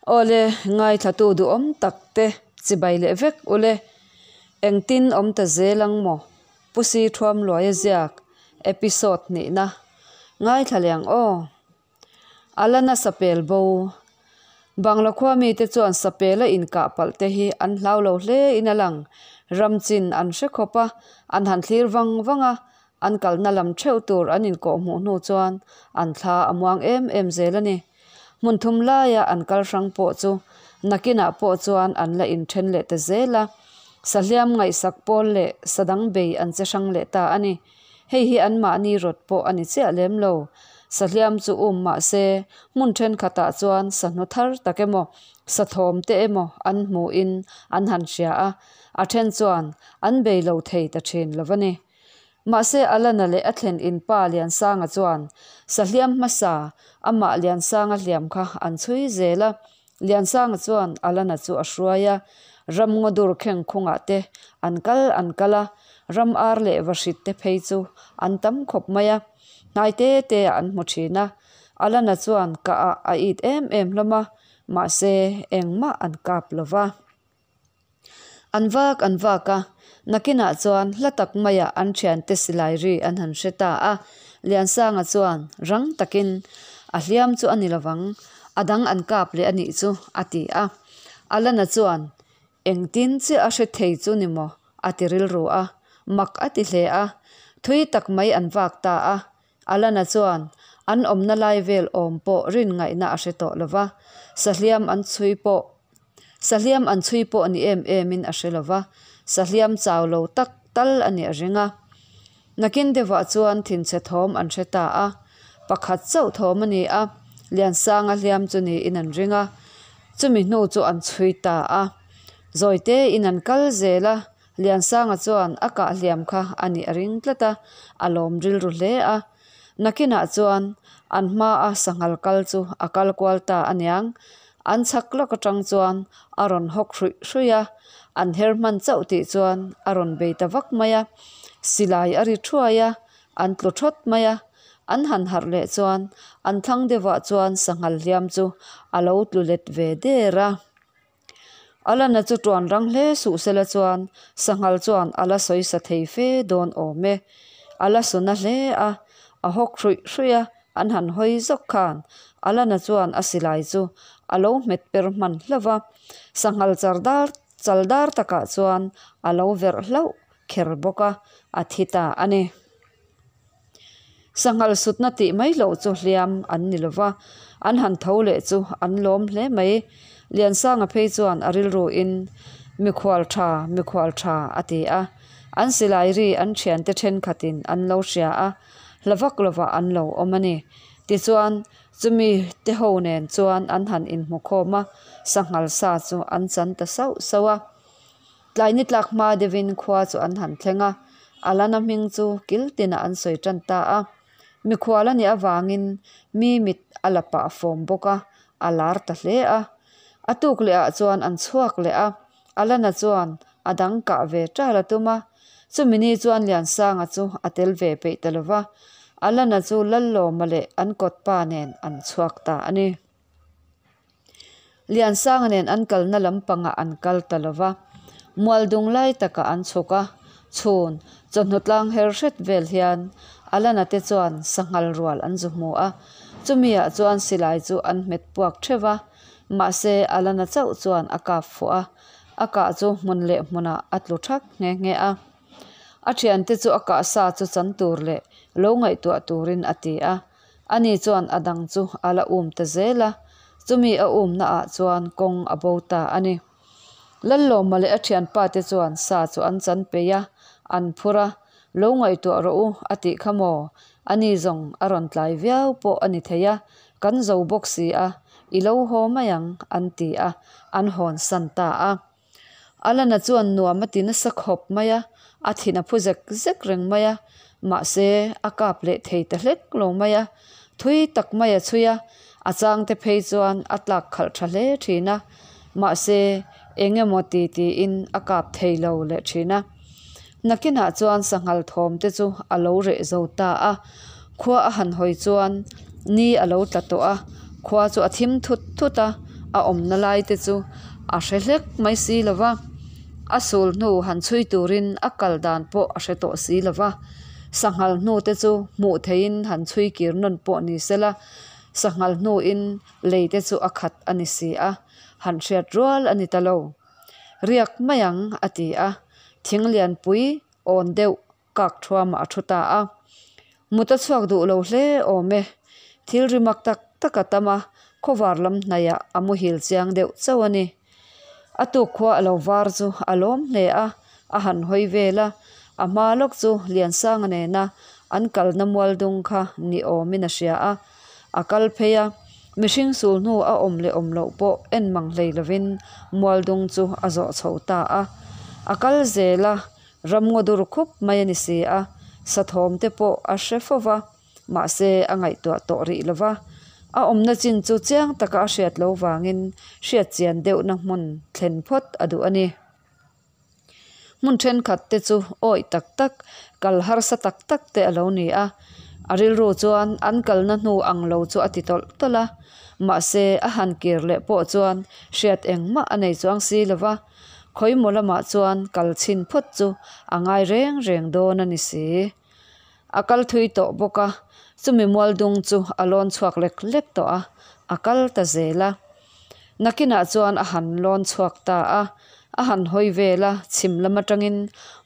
Awle, ngaithlatu duhawm tak te chibai leh vek ule. Engtin awm ta zel ang maw? Pu Si Thuamluaia ziak episode hnihna ngaithla leh ang aw. Alana sapel bo. Bangla khua mite chuan sapela inkah palh te hi an hlau lo hle in a lang. Ram chin an hre khawp a, an han thlir vang vang a, an kalna lam theuh tur an inkawh hmuh hnu chuan an thla a muang em em zel a ni. Hmun thum laia an kal hrang pawh chu nakinah pawh chuan an la inthen leh ta zel a, sahliam ngaihsak pawl leh sadang bei an che hrang leh ta a ni. Hei hi anmahni rawt pawh a ni chiah lem lo. Sahliam chu um mah se hmun thenkhatah chuan sahnu thar tak emaw, sathawm te emaw an hmuhin an han hria a, a then chuan an bei lo thei ta thin lo va ni. Mahse Alana leh a thlen in pa Liansanga chuan sahliam hmasa amah Liansanga hliam kha an chhui zel a, Liansanga chuan Alana chu a hruai a, ram ngaw dur kheng khungah te an kal an kal a, ram ar leh vahrit te phei chu an tam khawp mai a, hnai te te ah an hmu thin a, Alana chuan ka ah a it em em hlawm a, mahse engmah an kap lo va. An vak an vak a, nakinah chuan hla tak maiah an thiante silai ri an han hre ta a. Liansanga chuan rang takin, A hliam chu a ni lovang, a dang an kap leh a nih chu, a ti a. Alana chuan, Engtin chiah a hre thei chu ni maw? a ti rilru a, mak a ti hle a. Thui tak mai an vak ta a, Alana chuan an awmna lai vel awm pawh rin ngaihna a hre tawh lo va, sahliam an chhui pawh sahliam an chhui pawh ni em emin a hre lo va, sahliam chau lo tak tal a nih a ring a. Nakin deuhah chuan thinchhe thawm an hre ta a, pakhat chauh thawm a ni a, Liansanga hliam chu niin an ring a, chumi hnu chu an chhui ta a. Zawitein an kal zel a, Liansanga chuan a kah hliam kha a nih a ring tlat a, a lawm rilru hle a. Nakinah chuan an hmaa sanghal kal chu a kal kual ta a niang. An chhak lawk atang chuan a rawn hawk hruih hruih a, an her hman chauh tih chuan a rawn bei ta vak mai a. Silai a ri thuai a, an tlu thawt mai a. An han harh leh chuan an thlang deuhah chuan sanghal hliam chu a lo tlu let ve der a. Alana chu tuan rang hle suh sela chuan sanghal chuan a la sawi sa thei fe dawn awm e. A la su na hle a, a hawk hruih hruih a, an han hawi zawk khan Alana chuan a silai chu a lo hmet per hman hlauh va, sanghal char dar chal dar takah chuan a lo verh hlauh kher bawk a, a thi ta a ni. Sanghal sutna tih mai loh chu hliam an ni lova, an han tho leh chu an lawm hle mai. Liansanga phei chuan a rilruin, Mikhual tha, mikhual tha a ti a. An silai ri an thiante thenkhatin an lo hria a, hla vak lovah an lo awm a ni. Tichuan, chumi te ho nen chuan an han inhmukhawm a, sanghal sa chu an chan ta sauh sauh a. Tlai ni tlak hma deuhin khua chu an han thleng a, Alana hming chu kil tinah an sawi tan ta a. Mikhual a nih avangin mi mit a la pah fawm bawk a, a lar ta hle a. A tuk leh ah chuan an chhuak leh a, Alana chuan a dang kah ve ṭal a tum a. Chumi ni chuan Liansanga chu a tel ve peih ta lo va, Alana chu Lallawma leh an kawtpa nen an chhuak ta a ni. Liansanga nen an kalna lampangah an kal ta lo va, mualdung lai takah an chhuk a, chhun chawhnu tlang her hret vel hian Alana te chuan sanghal rual an zu hmu a, chumi ah chuan silai chu an hmet puak theuh a, mahse Alana chauh chuan a kap fuh a, a kah chu hmun leh hmunah a tlu thak nghe nghe a. A thiante chu a kah sa chu chan tur leh lo ngaihtuah turin a ti a. Ani chuan a dang chu a la um ta zel a, chumi a umna ah chuan kawng a bo ta a ni. Lallawma leh a thianpa te chuan sa chu an chan peih a, an phur a, Lo ngaihtuah rawh u a tih kha maw? Ani zawng a rawn tlai viau pawh a ni thei a, kan zo bawk si a, i lo haw mai ang an ti a, an hawn san ta a. Alana chuan nuam a ti nasa khawp mai a, a thin a phu zek zek reng mai a, mahse a kap leh thei ta hlek lo mai a, thui tak mai a chhui a, a changte phei chuan a tlak khalh tha hle thin a, mahse eng emaw ti tiin a kap thei lo leh thin a. Nakinah chuan sanghal thawm te chu a lo reh zo ta a, khua a han hawi chuan ni a lo tla tawh a, khua chu a thim thut thut a, a awmna lai te chu a hre hlek mai si lo va, a sul hnu han chhui turin a kal dan pawh a hre tawh si lo va, sanghal hnu te chu hmuh theihin han chhui kir nawn pawh ni sela, sanghal hnuin lei te chu a khat a ni si a, han hriat rual a ni ta lo. Riak mai ang a ti a, thing lianpui awn deuh kak thuamah a thu ta a. Mut a chhuak duh lo hle awm e. Thil ri mak tak tak a tam a, khawvar lam hnaihah a muhil chiang deuh chauh a ni. A tuk khua a lo var chu a lawm hle a, a han hawi vel a, a hma lawk chu Liansanga nena an kalna mual dung kha ni awmin a hria a. A kal phei a, mihring sul hnu a awm leh awm loh pawh en mang hlei lovin mual dung chu a zawh chho ta a. A kal zel a, Ramngaw dur khup mai a ni si a, sathawm te pawh a hre fo va, mahse a ngaihtuah tawh rih lo va. A awmna chin chu chiang taka a hriat lo vangin hriat chian deuhna hmun thlen phawt a duh a ni. Hmun thenkhat te chu awih tak tak, kal harsa tak tak te a lo ni a, a rilru chuan an kalna hnu ang lo chu a ti tawlh tawlh a, mahse a han kir leh pawh chuan hriat engmah a nei chuang si lo va. Khawimaw lamah chuan kal chhin phawt chu a ngai reng reng dawn a ni si. A kal thui tawh bawk a, chumi mual dung chu a lawn chhuak lek lek tawh a, a kal ta zel a. Nakinah chuan a han lawn chhuak ta a, a han hawi vel a, chhim lam atangin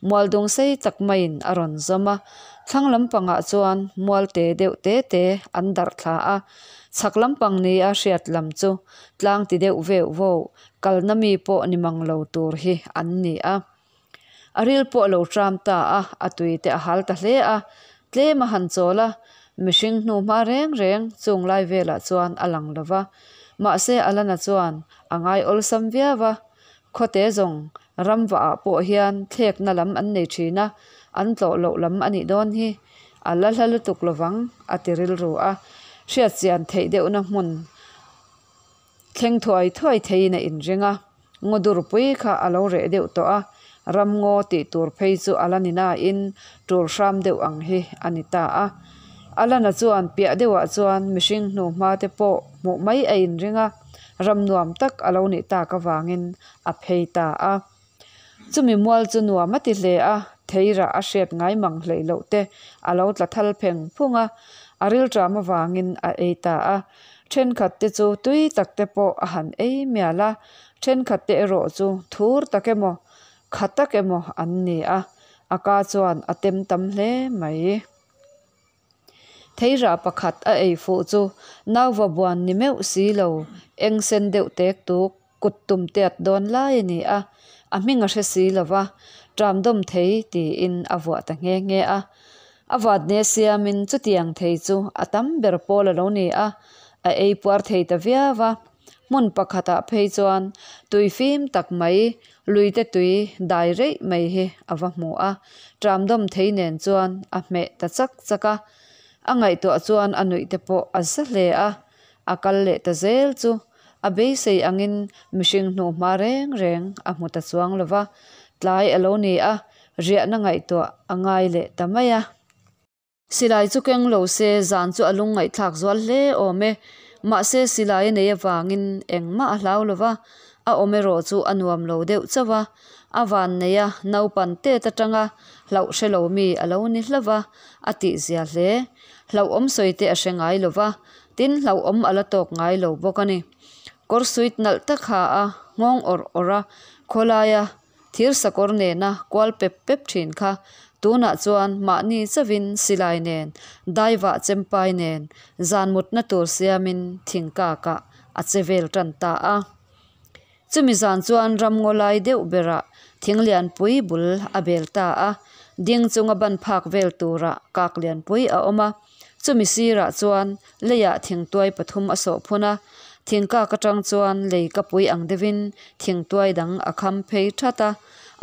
mual dung sei tak maiin a rawn zawm a, thlang lampangah chuan mual te deuh te te an darh thla a, chhak lampang nia hriat lam chu tlang ti deuh veuh vauh Kalna mi pawh ni mang lo tur hi an ni a. A ril pawh a lo tram ta a, a tui te a hal ta hle a. Tlem a han chawl a, mihring hnu hma reng reng chung lai velah chuan a lang lo va. Mahse Alana chuan a ngai awlsam viau a. Khawte zawng ramvah ah pawh hian thlekna lam an nei thin a, an tlawh loh lam a nih dawn hi. A la hla lutuk lovang a ti rilru a. Hriatchian theih deuhna hmun Thleng thuai thuai theiin a inring a, ngaw durpui kha a lo reh deuh tawh a, ram ngaw tih tur phei chu a la ni nain tul hram deuh ang hi a ni ta a. Alana chuan piah deuhah chuan mihring hnuhma te pawh hmuh mai a inring a, ram nuam tak a lo nih tak avangin a phei ta a. Chumi mual chu nuam a ti hle a, theirah a hriat ngai mang hleih loh te a lo tla thal pheng phung a, a rilṭam avangin a ei ta a. Thenkhat te chu tui tak te pawh a han ei mial a, thenkhat te erawh chu thur tak emaw, kha tak emaw an ni a, a ka chuan a tem tam hle mai. Theirah pakhat a ei fuh chu nauva buan ni meuh si lo, eng sen deuh tek tuk kut tum tiat dawn lai a ni a, a hming a hre si lo va, ṭam dawm thei tiin a vuah ta nghe nghe a. A vatne siamin chutiang thei chu a tam ber pawl a lo ni a, a ei puar thei ta viau va. Hmun pakhatah phei chuan tui fim tak mai, luite tui dai reih mai hi a va hmu a, ṭam dawm thei nen chuan a hmeh ta chak chak a. A ngaihtuah chuan a nuih te pawh a za hle a, a kal leh ta zel chu A beisei angin mihring hnuhma reng reng a hmu ta chuang lo va, tlai a lo ni a, riahna ngaihtuah a ngai leh ta mai a. Silai chu keng lo se zan chu a lungngaihthlak zual hle awm e. Mahse silai a nei avangin engmah a hlau lo va, a awm erawh chu a nuam lo deuh chauh a. A van nei a, naupan tet atanga hlauh hre lo mi a lo ni hlauh va, a tihzia hle. Hlauhawm sawi te a hre ngai lo va, Tin, hlauhawm a la tawk ngai lo bawk a ni. Kawr suit nalh tak ha a, nghawng awrh awrh a, khawlaia thir sakawr nena kual pep pep thin kha tunah chuan mahni chauhin silai nen, daivah chempai nen, zan mutna tur siamin thingkakah a che vel tan ta a. Chumi zan chuan ramngaw lai deuh berah thing lianpui bul a bel ta a, ding chunga ban phak vel turah kak lianpui a awm a. Chumi sirah chuan leiah thingtuai pathum a sawh phun a, thingkak atang chuan lei ka pui ang deuhin thingtuai dang a kham phei that a,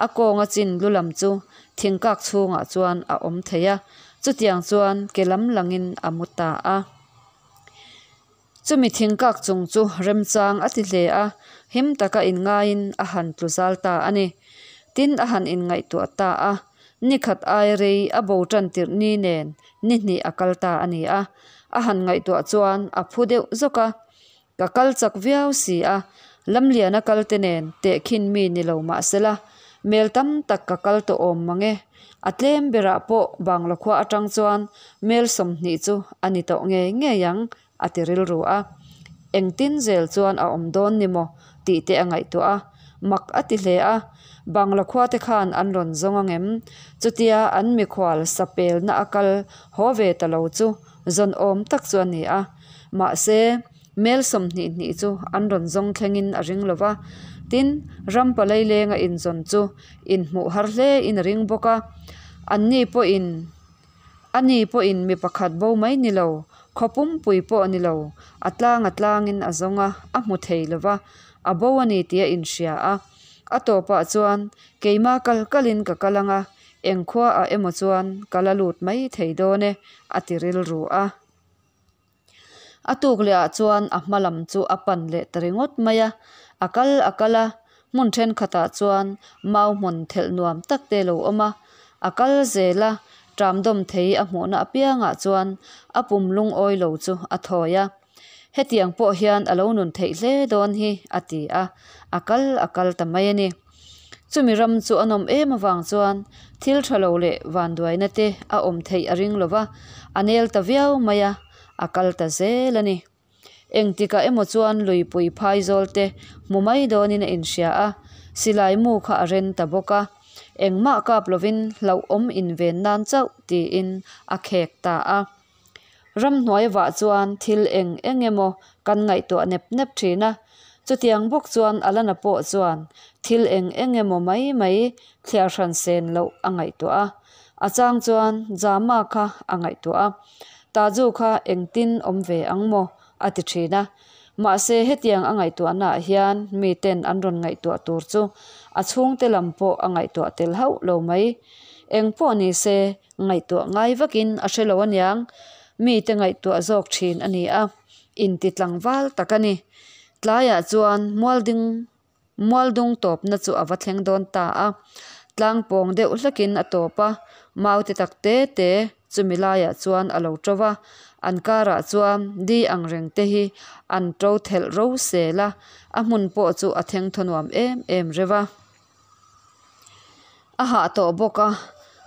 a kawnga chin lu lam chu thingkak chhungah chuan a awm thei a, chutiang chuan ke lam langin a mu ta a. Chumi thingkak chung chu remchang a ti hle a, him taka inngaiin a han tlu zal ta a ni. Tin a han inngaihtuah ta a, ni khat ai rei a bo tan tirh ni nen ni hnih a kal ta a ni a, a han ngaihtuah chuan a phu deuh zawk a. Ka kal chak viau si a, lamliana kal te nen tehkhin mi ni lo mah sela, mel tam tak ka kal tawh awm mang e. A tlem berah pawh Bangla khua atang chuan mel 20 chu a ni tawh ngei ngei ang, a ti rilru a. Engtin zel chuan a awm dawn ni maw tih te a ngaihtuah a, mak a ti hle a. Bangla khua te khan an rawn zawng ang em? Chutia an mikhual sa pelna a kal haw ve ta lo chu zawn awm tak chu a ni a. Mahse, mel 20 hnih chu an rawn zawng thlengin a ring lo va. Tin, ram palai lenga inzawn chu inhmuh har hle in a ring bawk a. Anni pawhin. Ani pawhin mi pakhat bo mai ni lo, khaw pumpui pawh ni lo, a tlang a tlangin a zawng a, a hmu thei lo va, a bo a ni tih a inhria a. A tawpah chuan, Keimah kal kalin ka kal ang a, eng khuaah emaw chuan ka la lut mai thei dawn e, a ti rilru a. A tuk leh ah chuan a hma lam chu a pan leh ta ringawt mai a, a kal a kal a, hmun thenkhat ah chuan mau hmun thelh nuam tak te a lo awm a, a kal zel a, tram dawm thei a hmuhna apiang ah chuan a pum lungawi lo chu a thawi a, hetiang pawh hian a lo nun theih hle dawn hi a ti a, a kal a kal ta mai a ni. Chumi ram chu a nawm em avang chuan thil tha lo leh vanduaina te a awm theih a ring lo va, a nel ta viau mai a, a kal ta zel a ni. Engtikah emaw chuan luipui phaizawl te hmu mai dawnin a inhria a, silai mu kha a ren ta bawk a, engmah kap lovin hlauhawm inven nan chauh tiin a khek ta a. Ramhnuai vah chuan thil eng eng emaw kan ngaihtuah nep nep thin a, chutiang bawk chuan Alana pawh chuan thil eng eng emaw mai mai thliar hran sen loh a ngaihtuah a. A chang chuan Jama kha a ngaihtuah a, Taju kha engtin awm ve ang maw a ti thin a. Mahse hetiang a ngaihtuahnaah hian miten an rawn ngaihtuah tur chu a chhungte lam pawh a ngaihtuah tel hauh lo mai. Eng pawh ni se Ngaihtuah ngai vakin a hre lo aniang, mite ngaihtuah zawk thin a ni a, inti tlangval tak a ni. Tlaiah chuan mualding mualdung tawpna chu a va thleng dawn ta a, tlang pawng deuh hlekin a tawp a, mau te tak te te chumi laiah chuan a lo to va, an karah chuan di ang reng te hi an to thelh ro sel a, a hmun pawh chu a thengthaw nuam em em reuh a. A hah tawh bawk a,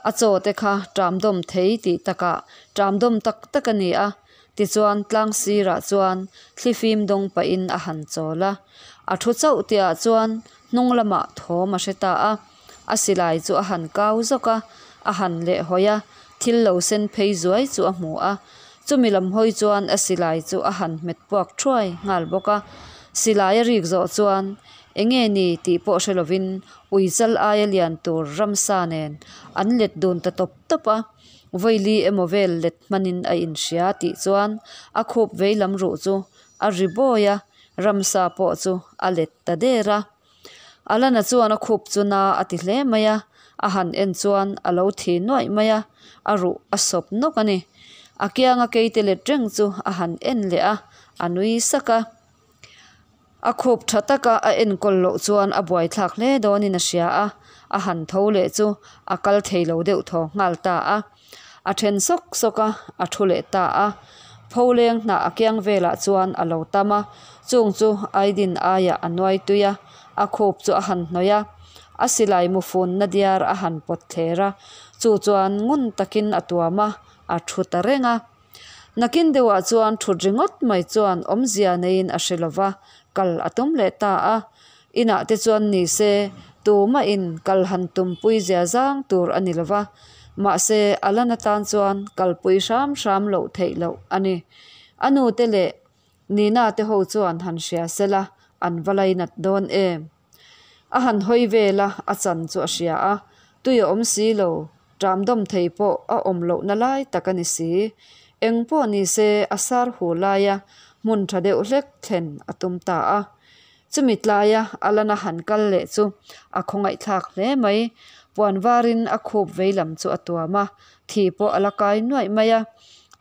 a chaw te kha ṭam dawm thei tih takah ṭam dawm tak tak a ni a, tichuan tlang sirah chuan thlifim dawng pahin a han chawl a. A thu chauh tihah chuan hnung lamah thawm a hre ta a, a silai chu a han kau zawk a, a han leh hawi a, thil lo sen phei zuai chu a hmu a, chumi lam hawi chuan a silai chu a han hmet puak thuai nghal bawk a, silai a rik zawh chuan Enge ni tih pawh hre lovin ui chal aia lian tur ramsa nen an let dun ta tawp tawp a, vawili emaw vel let hmanin a inhria tih chuan a khup vei lam ruh chu a ri bawi a, ramsa pawh chu a let ta der a. Alana chuan a khup chu na a ti hle mai a, a han en chuan a lo thi nuaih mai a, a ruh a sawp nawk a ni. A kianga keite let reng chu a han en leh a, a nui sak a. A khup tha taka a enkawl loh chuan a buaithlak hle dawnin a hria a, a han tho leh chu a kal thei lo deuh thaw nghal ta a. A then sawk sawk a, a thu leh ta a. Pholeng hnah a kiang velah chuan a lo tam a, chung chu Aidin aiah a nuai tui a, a khup chu a han hnawih a. A silai mufunna diar a han pawt thler a, chu chuan ngun takin a tuam a, a thu ta reng a. Nakin deuhah chuan thut ringawt mai chuan awmzia neiin a hre lova, kal a tum leh ta a. Inah te chuan ni se, tumahin kal han tumpui zia zang tur a ni lova, mahse a lan atan chuan kalpui hram hram loh theih loh a ni. A nute leh Nina te ho chuan han hria sela an va lainat dawn em? A han hawi vel a, a chan chu a hria a, tui a awm si lo, ṭam dawm thei pawh a awm lohna lai tak a ni si. Eng pawh ni se a sar hu laia hmun ṭha deuh hlek thlen a tum ta a. Chumi tlaia a lana han kal leh chu a khawngaihthlak hle mai. Puan varin a khup vei lam chu a tuam a, thi pawh a la kai nuaih mai a.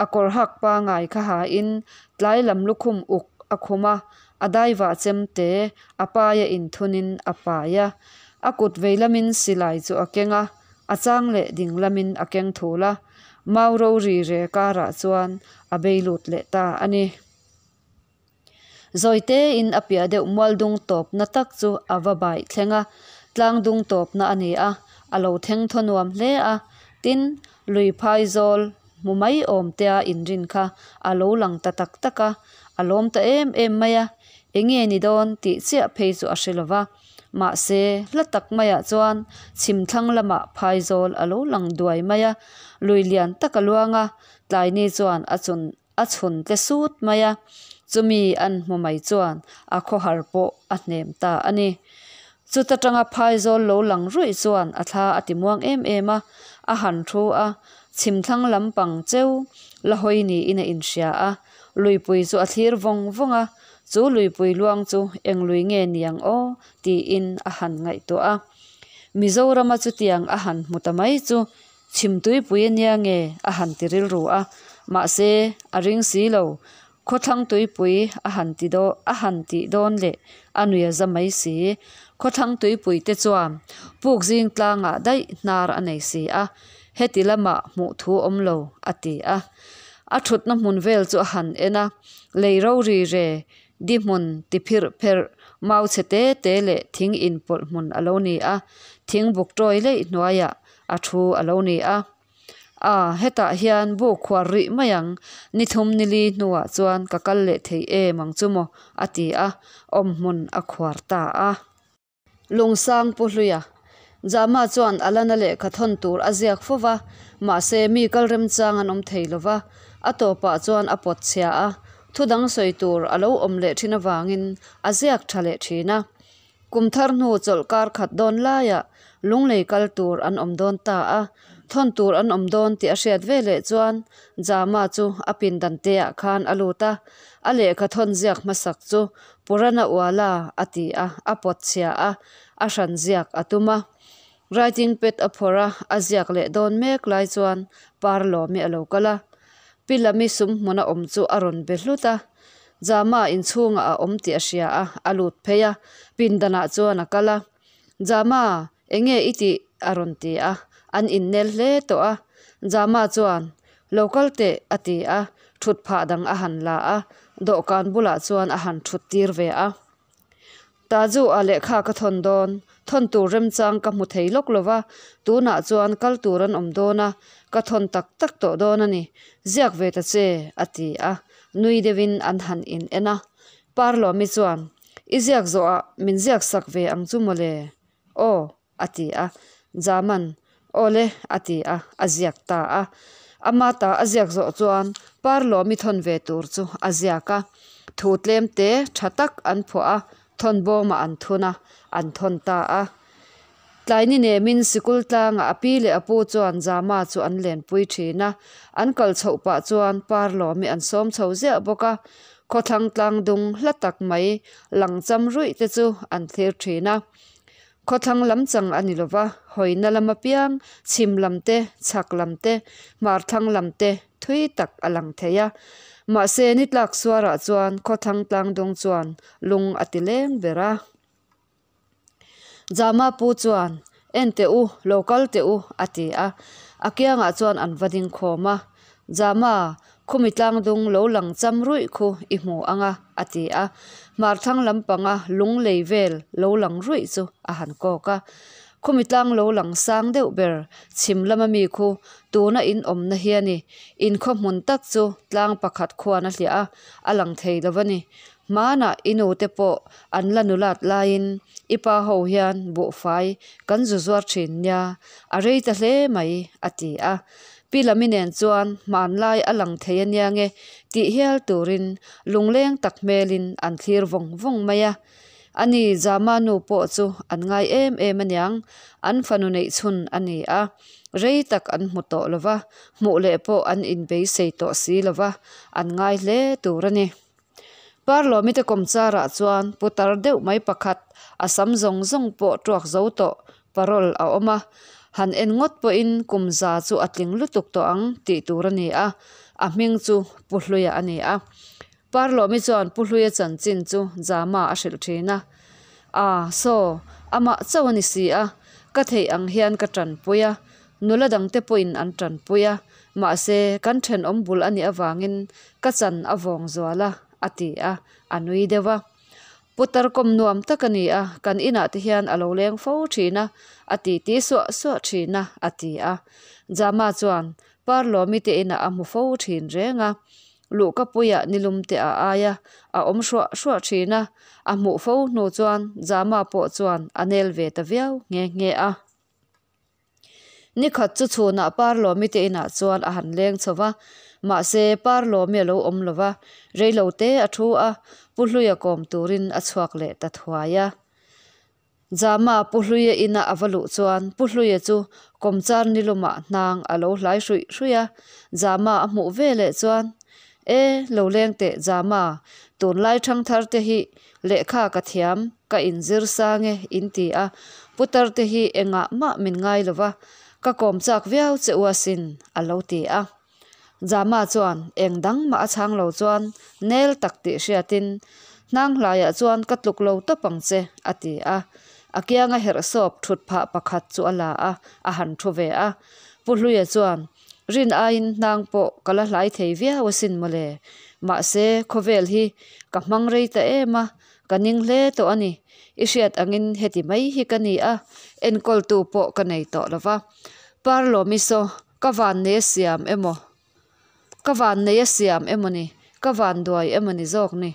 A kawr hak pangai kha hain tlai lam lukhum uk a khum a, A daivah chemte a paia inthunin a pai a, a kut vei lamin silai chu a keng a, a chang leh ding lamin a keng thul a, mau ro ri re karah chuan a bei lut leh ta a ni. Zawi tein a piah deuh mual dung tawpna tak chu a va baih thleng a, tlang dung tawpna a ni a, a lo theng thaw nuam hle a. Tin, lui phai zawl hmu mai awm tea inrin kha a lo lang ta tak tak a, a lawm ta em em mai a. Enge ni dawn tih chiah phei chu a hre lo va, mahse hla tak maiah chuan chhim thlang lamah phai zawl a lo lang duai mai a, lui lian tak a luang a, tlaini chuan a chun a chhun tle sut mai a, chumi an hmu mai chuan a khawhar pawh a hnem ta a ni. Chuta tanga phaizawl lo lang ruih chuan a thla a ti muang em em a, a han thu a, chhimthlang lampang cheu la hawi niin a inhria a, luipui chu a thlir vawng vawng a, chu luipui luang chu eng lui nge niang aw tiin a han ngaihtuah a. Mizorama chutiang a han hmu ta mai chu Chhimtuipui a nia nge a han ti rilru a, mahse a ring si lo. Khawthlang tuipui a han ti daw a han tih dawn leh a nui a za mai si. Khawthlang tuipui te chuan puk zing tlangah daih hnar a nei si a, heti lamah hmuh thu awm lo a ti a. A thutna hmun vel chu a han en a, lei rori re Di hmun ti phirh pherh, mau chhe te te leh thing inpawlh hmun a lo ni a, thing buk tawi leih hnuaiah a thu a lo ni a. A, hetah hian buk khuar rih mai ang, ni thum ni li hnuah chuan ka kal leh thei em ang chu maw, a ti a, awmhmun a khuar ta a. Lungsang Pu Hluia, Jama chuan Alana lehkha thawn tur a ziak fo va, mahse mi kal remchang an awm thei lo va, a tawpah chuan a pawt chhia a, thu dang sawi tur a lo awm leh thin avangin a ziak tha leh thin a. Kum thar hnu chawlh kar khat dawn laiah Lunglei kal tur an awm dawn ta a, thawn tur an awm dawn tih a hriat veleh chuan Jama chu a pindan teah khan a lut a, a lehkha thawn ziak hmasak chu Purana Uala a ti a, a pawt chhia a, a hran ziak a tum a. Writing pad a phawrh a, a ziak leh dawn mek lai chuan Parlawmi a lo kal a. Pi Lami sum hmuna awm chu a rawn be hlut a. Jama inchhungah a awm tih a hria a, a lut phei a, pindanah chuan a kal a. Jama, enge i tih? a rawn ti a, an innel hle tawh a. Jama chuan, Lo kal teh, a ti a, thut phah dang a han la a, dawhkan bulah chuan a han thut tir ve a. Taju a lehkha ka thawn dawn, thawn tur remchang ka hmu thei lawk lo va, tunah chuan kal tur an awm dawn a, ka thawn tak tak tawh dawn a ni, ziak ve ta che, a ti a, nui deuhin an han in en a. Parlawmi chuan, I ziak zawhah min ziak sak ve ang chu mawle? Aw, a ti a. Jaman, Aw le, a ti a, a ziak ta a. Ama ta a ziak zawh chuan Parlawmi thawn ve tur chu a ziak a. Thu tlem te tha tak an phuah a, thawn bawmah an thun a, an thawn ta a. Tlaini nemin sikul tlangah a pi leh a pu chuan Jama chu an lenpui thin a, an kal chhoh pah chuan Parlawmi an sawm chho ziah bawk a. Khawthlang tlang dung hla tak mai lang cham ruih te chu an thlir thin a. Khawthlang lam chang a ni lo va, hawina lam apiang, chhim lam te, chhak lam te, hmar thlang lam te thui tak a lang thei a. Mahse ni tlak suarah chuan khawthlang tlang dung chuan lung a ti leng ber a. Jama pu chuan, En teh u, lo kal teh u, a ti a. A kiangah chuan an va ding khawm a. Jama, khumi tlang dung lo lang cham ruih khu i hmu ang a, a ti a. Hmarthlang lampanga lung lei vel lo lang ruih chu a han kawk a. Khumi tlang lo lang sang deuh ber chhim lama mi khu tuna in awmna hi a ni. Inkhaw hmun tak chu tlang pakhat khuan a hliah a, a lang thei lo a ni. Hmanah i nu te pawh an la nulat laiin i pa ho hian buhfai kan zu zuar thin nia, a rei ta hle mai, a ti a. Pi Lami nen chuan hmanlai a lang thei a nia nge tih hial turin lungleng tak hmelin an thlir vawng vawng mai a. Ani Jama nu pawh chu an ngai em em aniang, an fanu neih chhun a ni a. Rei tak an hmu tawh lo va, hmuh leh pawh an inbeisei tawh si lo va, an ngai hle tur a ni. Parlawmi te kawmcharah chuan putar deuh mai pakhat a sam zawng zawng pawh tuak zo tawh parole a awm a, han en ngawt pawhin kum za chu a tling lutuk tawh ang tih tur a ni a, a hming chu Pu Hluia a ni a. Parlawmi chuan Pu Hluia chanchin chu Jama a hrilh thin a, A, saw, amah chauh a ni si a, ka theih ang hian ka tanpui a, Nula dangte pawhin an tanpui a, mahse kan thenawm bul a nih avangin ka chan a vawng zual a, a ti a, a nui deuh a. Putar kawm nuam tak a ni a, kan inah te hian a lo leng fo thin a, a titi suah suah thin a, a ti a. Jama chuan Parlawmi te inah a hmu fo thin reng a, luhkapuiah nilum te a ai a, a awm hruah hruah thin a, a hmuh fo hnu chuan Jama pawh chuan a nel ve ta viau nghe nghe a. Nikhat chu chhunah Parlawmi te inah chuan a han leng chho va, mahse Parlawmi a lo awm lo va, reilo te a thu a, Pu Hluia kawm turin a chhuak leh ta thuai a. Jama Pu Hluia ina a va luh chuan Pu Hluia chu kawmchar nilumah hnang a lo hlai hruih hruih a, Jama a hmuh ve leh chuan, E, lo leng teh Jama, tunlai thangthar te hi lehkha ka thiam, ka inzir sang e in ti a, putar te hi engah mah min ngai lo va, ka kawm chak viau che u asin, a lo ti a. Jama chuan eng dang mah a chhang lo chuan nel tak tih hriatin, Hnang hlaiah chuan ka tluk lo tawp ang che, a ti a. A kianga herh sawp thut phah pakhat chu a la a, a han thu ve a. Pu Hluia chuan, Rin aiin hnang pawh ka la hlai thei viau asin mawle. Mahse, khawvel hi ka hmang rei ta em a, ka ning hle tawh a ni. I hriat angin heti mai hi ka ni a, enkawltu pawh ka nei tawh lo va. Parlawmi saw ka vannei a siam emaw, ka vannei a siam emaw ni, ka vanduai emaw ni zawk ni.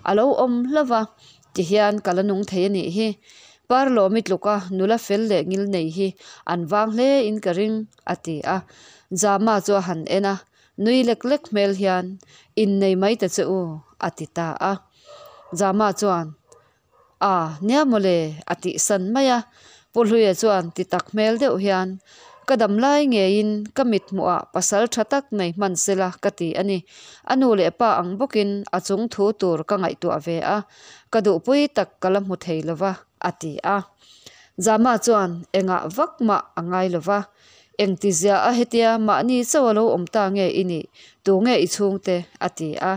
A lo awm hlauh va, tihian ka la nung thei a nih hi. Parlawmi tluka nula fel leh ngil nei hi an vang hle in ka ring, a ti a. Jama chu a han en a, nui lek lek hmel hian, Innei mai ta che u, a ti ta a. Jama chuan, A, nia mawle, a tih san mai a. Pu Hluia chuan ti tak hmel deuh hian, Ka dam lai ngeiin ka mit hmuhah pasal tha tak nei hman sela ka ti a ni. A nu leh pa ang bawkin a chung thu tur ka ngaihtuah ve a, ka duhpui tak ka la hmu thei lo va, a ti a. Jama chuan engah vak mah a ngai lo va, Engtizia a hetia mahni chauh a lo awm ta nge i nih? Tu nge i chhungte? a ti a.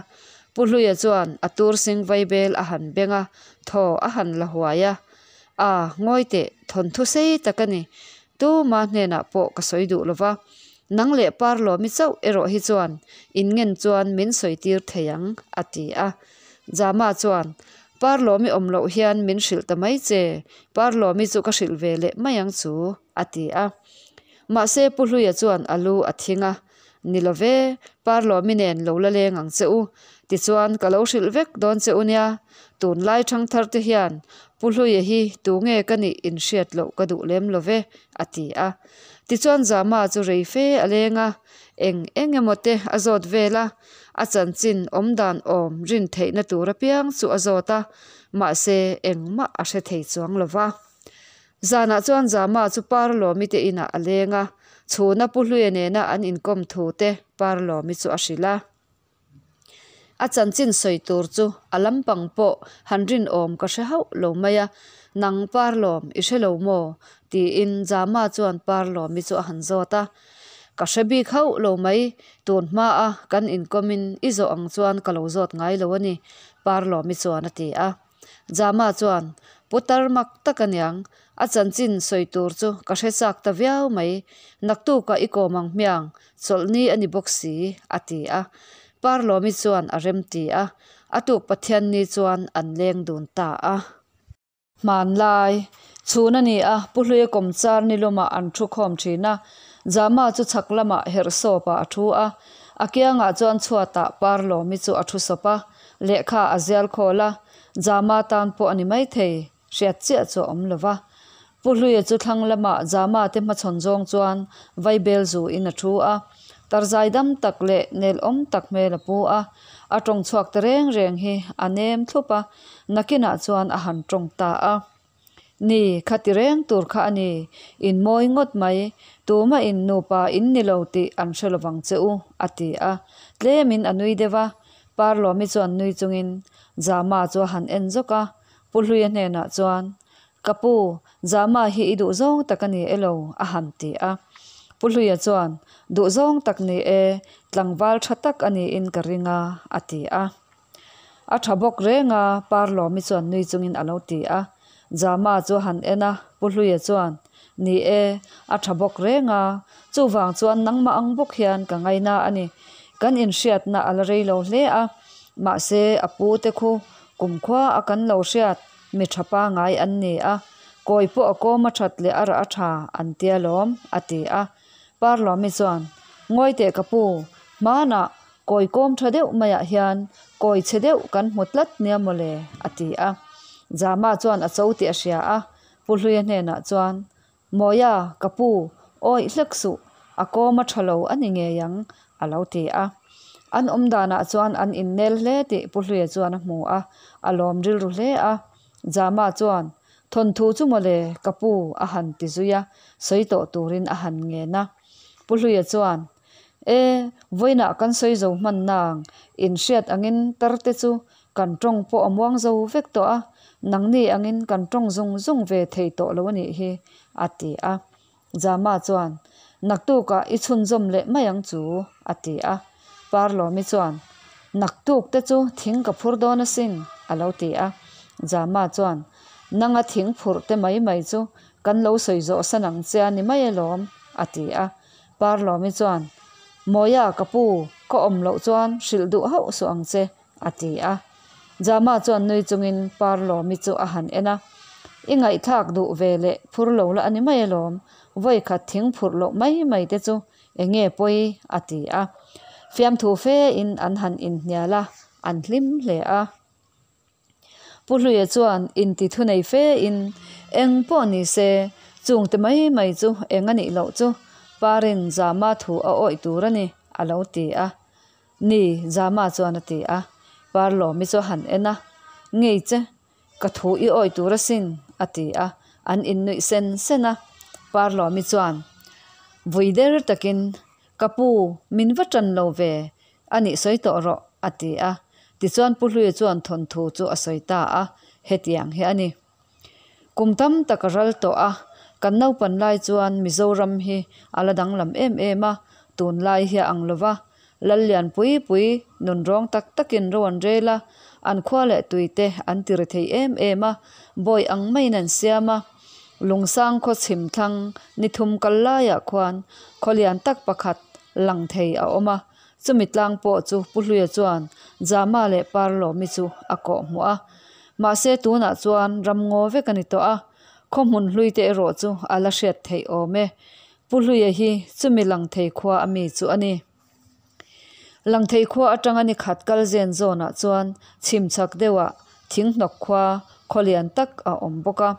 Pu Hluia chuan a tur sing vaibel a han beng a, thaw a han la huai a. A, ngawi teh, thawnthu sei tak a ni. Tuma hnenah pawh ka sawi duh lo va. Nang leh Parlawmi chauh erawh hi chuan inngen chuan min sawi tir thei ang, a ti a. Jama chuan, Parlawmi awm loh hian min hrilh ta mai che, Parlawmi chu ka hrilh ve leh mai ang chu, a ti a. Mahse Pu Hluia chuan a lu a thing a, Ni lo ve, Parlawmi nen lo la leng ang che u, tichuan ka lo hrilh vek dawn che u nia, tunlai thangthar te hian Pu Hluia hi tu nge ka nih inhriat loh ka duh lem lo ve, a ti a. Tichuan Zama chu rei fe a leng a, eng eng emaw te a zawt vel a, a chanchin awmdan awm rin theihna tur apiang chu a zawt a, mahse engmah a hre thei chuang lo va. Zanah chuan Zama chu Parlawmi te inah a leng a, chhuna Pu Hluia nena an inkawm thu te Parlawmi chu a hrilh a. A chanchin sawi tur chu a lampang pawh han rinawm ka hre hauh lo mai a, Nang Parlawm i hre lo maw? tiin Zama chuan Parlawmi chu a han zawt a. Ka hre bik hauh lo mai, tun hmaa kan inkawmin i zawh ang chuan ka lo zawt ngai lo a ni, Parlawmi chuan a ti a. Jama chuan, Putar mak tak aniang, a chanchin sawi tur chu ka hre chak ta viau mai, naktukah i kawm ang hmiang, chawlhni a ni bawk si, a ti a. Parlawmi chuan a rem ti a, a tuk Pathianni chuan an leng dun ta a. Hmanlai, chhun a ni a, Pu Hluia kawmchar ni lumah an thu khawm thin a, Jama chu chhak lamah herhsawpah a thu a, a kiangah chuan chhuatah Parlawmi chu a thu sawp a, Lehkha a zial khawl a, Jama tan pawh a ni maithei, hriat chiah chu a awm lo va. Pu Hluia chu thlang lamah Jama te hmachhawn zawng chuan vaibel zu in a thu a, tarzai dam tak leh nelawm tak hmel a pu a, a tawng chhuak ta reng reng hi a nem thlup a, nakinah chuan a han tawng ta a. Ni, kha ti reng tur kha a ni, in mawi ngawt mai, tumah in nupa in ni lo tih an hre lovang che u, a ti a. Tlemin a nui deuh a, Parlawmi chuan nui chungin Jama chu a han en zawk a, Pu Hluia hnenah chuan, Ka pu, Jama hi i duh zawng tak a ni e lo, a han ti a. Pu Hluia chuan, Duh zawng tak ni e, tlangval tha tak a niin ka ring a, a ti a. A tha bawk reng a, Parlawmi chuan nui chungin a lo ti a. Jama chu a han en a, Pu Hluia chuan, Ni e, a tha bawk reng a, chuvang chuan nangmah ang bawk hian ka ngaina a ni. Kan inhriatna a la rei lo hle a, Mahse a pu te khu kumkhua a kan lo hriat mi tha pangai an ni a, kawi pawh a kawm a that leh a rah a tha an tia lawm, a ti a. Parlawmi chuan, Ngawi teh ka pu, hmanah kawi kawm tha deuh maiah hian kawi chhe deuh kan hmu tlat nia mawle, a ti a. Jama chuan a cho tih a hria a, Pu Hluia hnenah chuan, Mawia, ka pu, awih hlek suh, a kawm a tha lo a ni ngei ang, a lo ti a. An awm danah chuan an innel hle tih Pu Hluia chuan a hmu a, a lawm rilru hle a. Jama chuan, Thawnthu chu mawle, ka pu, a han ti zui a, sawi tawh turin a han ngen a. Pu Hluia chuan, E, vawiinah kan sawi zo hman nang, inhriat angin tar te chu kan tawng pawh a muang zo vek tawh a, nangni angin kan tawng zung zung ve thei tawh lo a nih hi, a ti a. Jama chuan, Naktukah i chhunzawm leh mai ang chu, a ti a. Parlawmi chuan, Naktuk te chu thing ka phur dawn asin, a lo ti a. Jama chuan, Nanga thing phurh te mai mai chu kan lo sawi zawh san ang che a ni mai alawm, a ti a. Parlawmi chuan, Mawia ka pu, ka awm loh chuan hrilh duh hauh suh ang che, a ti a. Jama chuan nui chungin Parlawmi chu a han en a, I ngaihthlak duh ve leh phur lo la a ni mai alawm, vawi khat thing phurh loh mai mai te chu eng nge pawi? a ti a. Fiamthu fe in an han inhnial a, an hlim hle a. Pu Hluia chuan inti thunei fe in, Eng pawh ni se, chungte mai mai chu eng a nih loh chu Parin Zama thu a awih tur a ni, a lo ti a. Ni, Zama chuan a ti a. Parlawmi chu a han en a, Ngei che, ka thu i awih tur asin, a ti a. An innuih sen sen a. Parlawmi chuan vui der takin, Ka pu, min va tan lo ve, a nih sawi tawh rawh, a ti a. Tichuan Pu Hluia chuan thawnthu chu a sawi ta a, hetiang hi a ni. Kum tam tak a ral tawh a, kan naupan lai chuan Mizoram hi a la danglam em em a, tunlai hi a ang lo va. Lal lian pui pui nunrawng tak takin ro an rel a, an khua leh tui te an ti ri thei em em a, bawi ang maiin an siam a. Lungsang khaw chhim thlang ni thum kal laiah khuan khaw lian tak pakhat lang thei a awm a, chumi tlang pawh chu Pu Hluia chuan Jama leh Parlawmi chu a kawh hmuh a. Mahse tunah chuan ram ngaw vek a ni tawh a, khaw hmun hlui te erawh chu a la hriat theih awm e. Pu Hluia hi chumi lang thei khua a mi chu a ni. Langthei khua atanga ni khat kal zen zawnah chuan chhim chhak deuhah thinghnawk khua khaw lian tak a awm bawk a.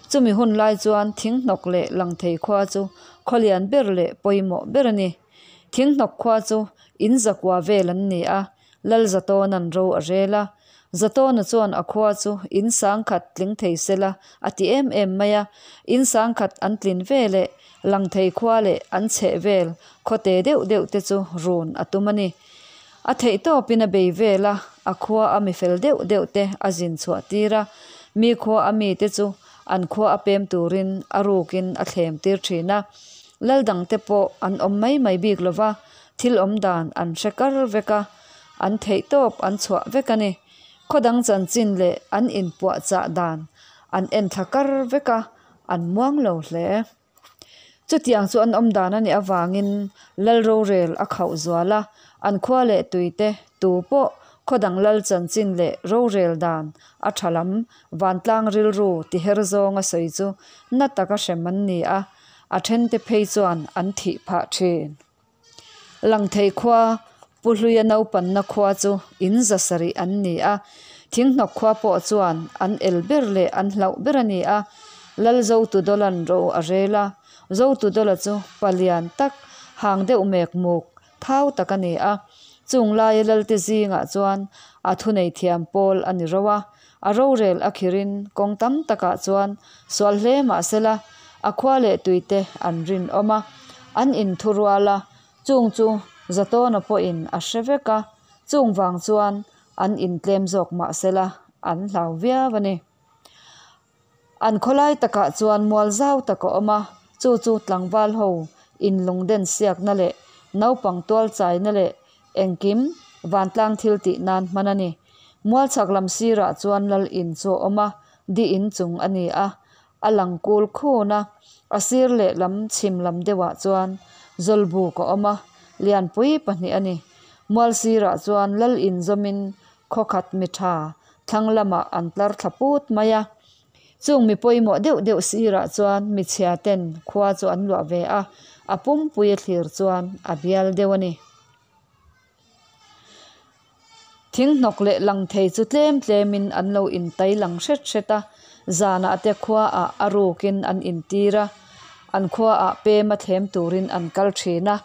Chumi hun lai chuan thinghnawk leh Langthei khua chu khaw lian ber leh pawimawh ber a ni. Thinghnawk khua chu in zakua vel an ni a, Lalzatawna'n ro a rel a. Zatawna chuan a khua chu in sangkhat tling thei sela a ti em em mai a, in sangkhat an tlin ve leh Langthei khua leh an chheh vel khawte deuh deuh te chu run a tum a ni. A theih tawpin a bei vel a, a khua a mi fel deuh deuh te a zin chhuah tir a, mi khua a mi te chu an khua a pem turin a rukin a thlem tir thin a. Lal dang te pawh an awm mai mai bik lo va, thil awm dan an hre kar vek a, an theih tawp an chhuah vek a ni. Khaw dang chanchin leh an inpuahchah dan an enthla kar vek a, an muang lo hle. Chutiang chu an awm dan a nih avangin Lal rorel a khauh zual a, an khua leh tuite tu pawh khaw dang lal chanchin leh rorel dan a tha lam vantlang rilru tiher zawnga sawi chu na taka hrem an ni a, a thente phei chuan an thih phah thin. Langthei khua, Pu Hluia naupanna khua chu in za sarih an ni a, Thinghnawk khua pawh chuan an el ber leh an hlauh ber a ni a, Lal Zotudawla'n ro a rel a, Zotudawla chu pa lian tak, hang deuh mek muk, thau tak a ni a, chung laia Lalte zingah chuan a thunei thiam pawl a ni ro a, a rorel a khirin kawng tam takah chuan sual hle mah sela a khua leh tuite an rinawm a, an inthurual a, chung chu Zatawna pawhin a hre vek a, chung vang chuan an intlem zawk mah sela an hlau viau a ni. An khawlai takah chuan mual zau tak a awm a, chu chu tlangval ho inlungden siakna leh naupang tual chaina leh engkim vantlang thil tih nan hman a ni. Mual chhak lam sirah chuan lal in chu a awm a, di in chung a ni a, a lang kul khun a, a sir leh lam chhim lam deuhah chuan zawlbuk a awm a, lianpui pahnih a ni. Mual sirah chuan lal in zawmin. Khaw khat mi tha thlang lamah an tlar thla put mai a. Chung mi pawimawh deuh deuh sirah chuan mi chhia ten khua chu an luah ve a, a pumpui a thlir chuan a bial deuh a ni. Thing hnawk leh lang thei chu tlem tlemin an lo intai lang hret hret a, zanah te khuaah a rukin an intir a, an khuaah pema thlem turin an kal thin a,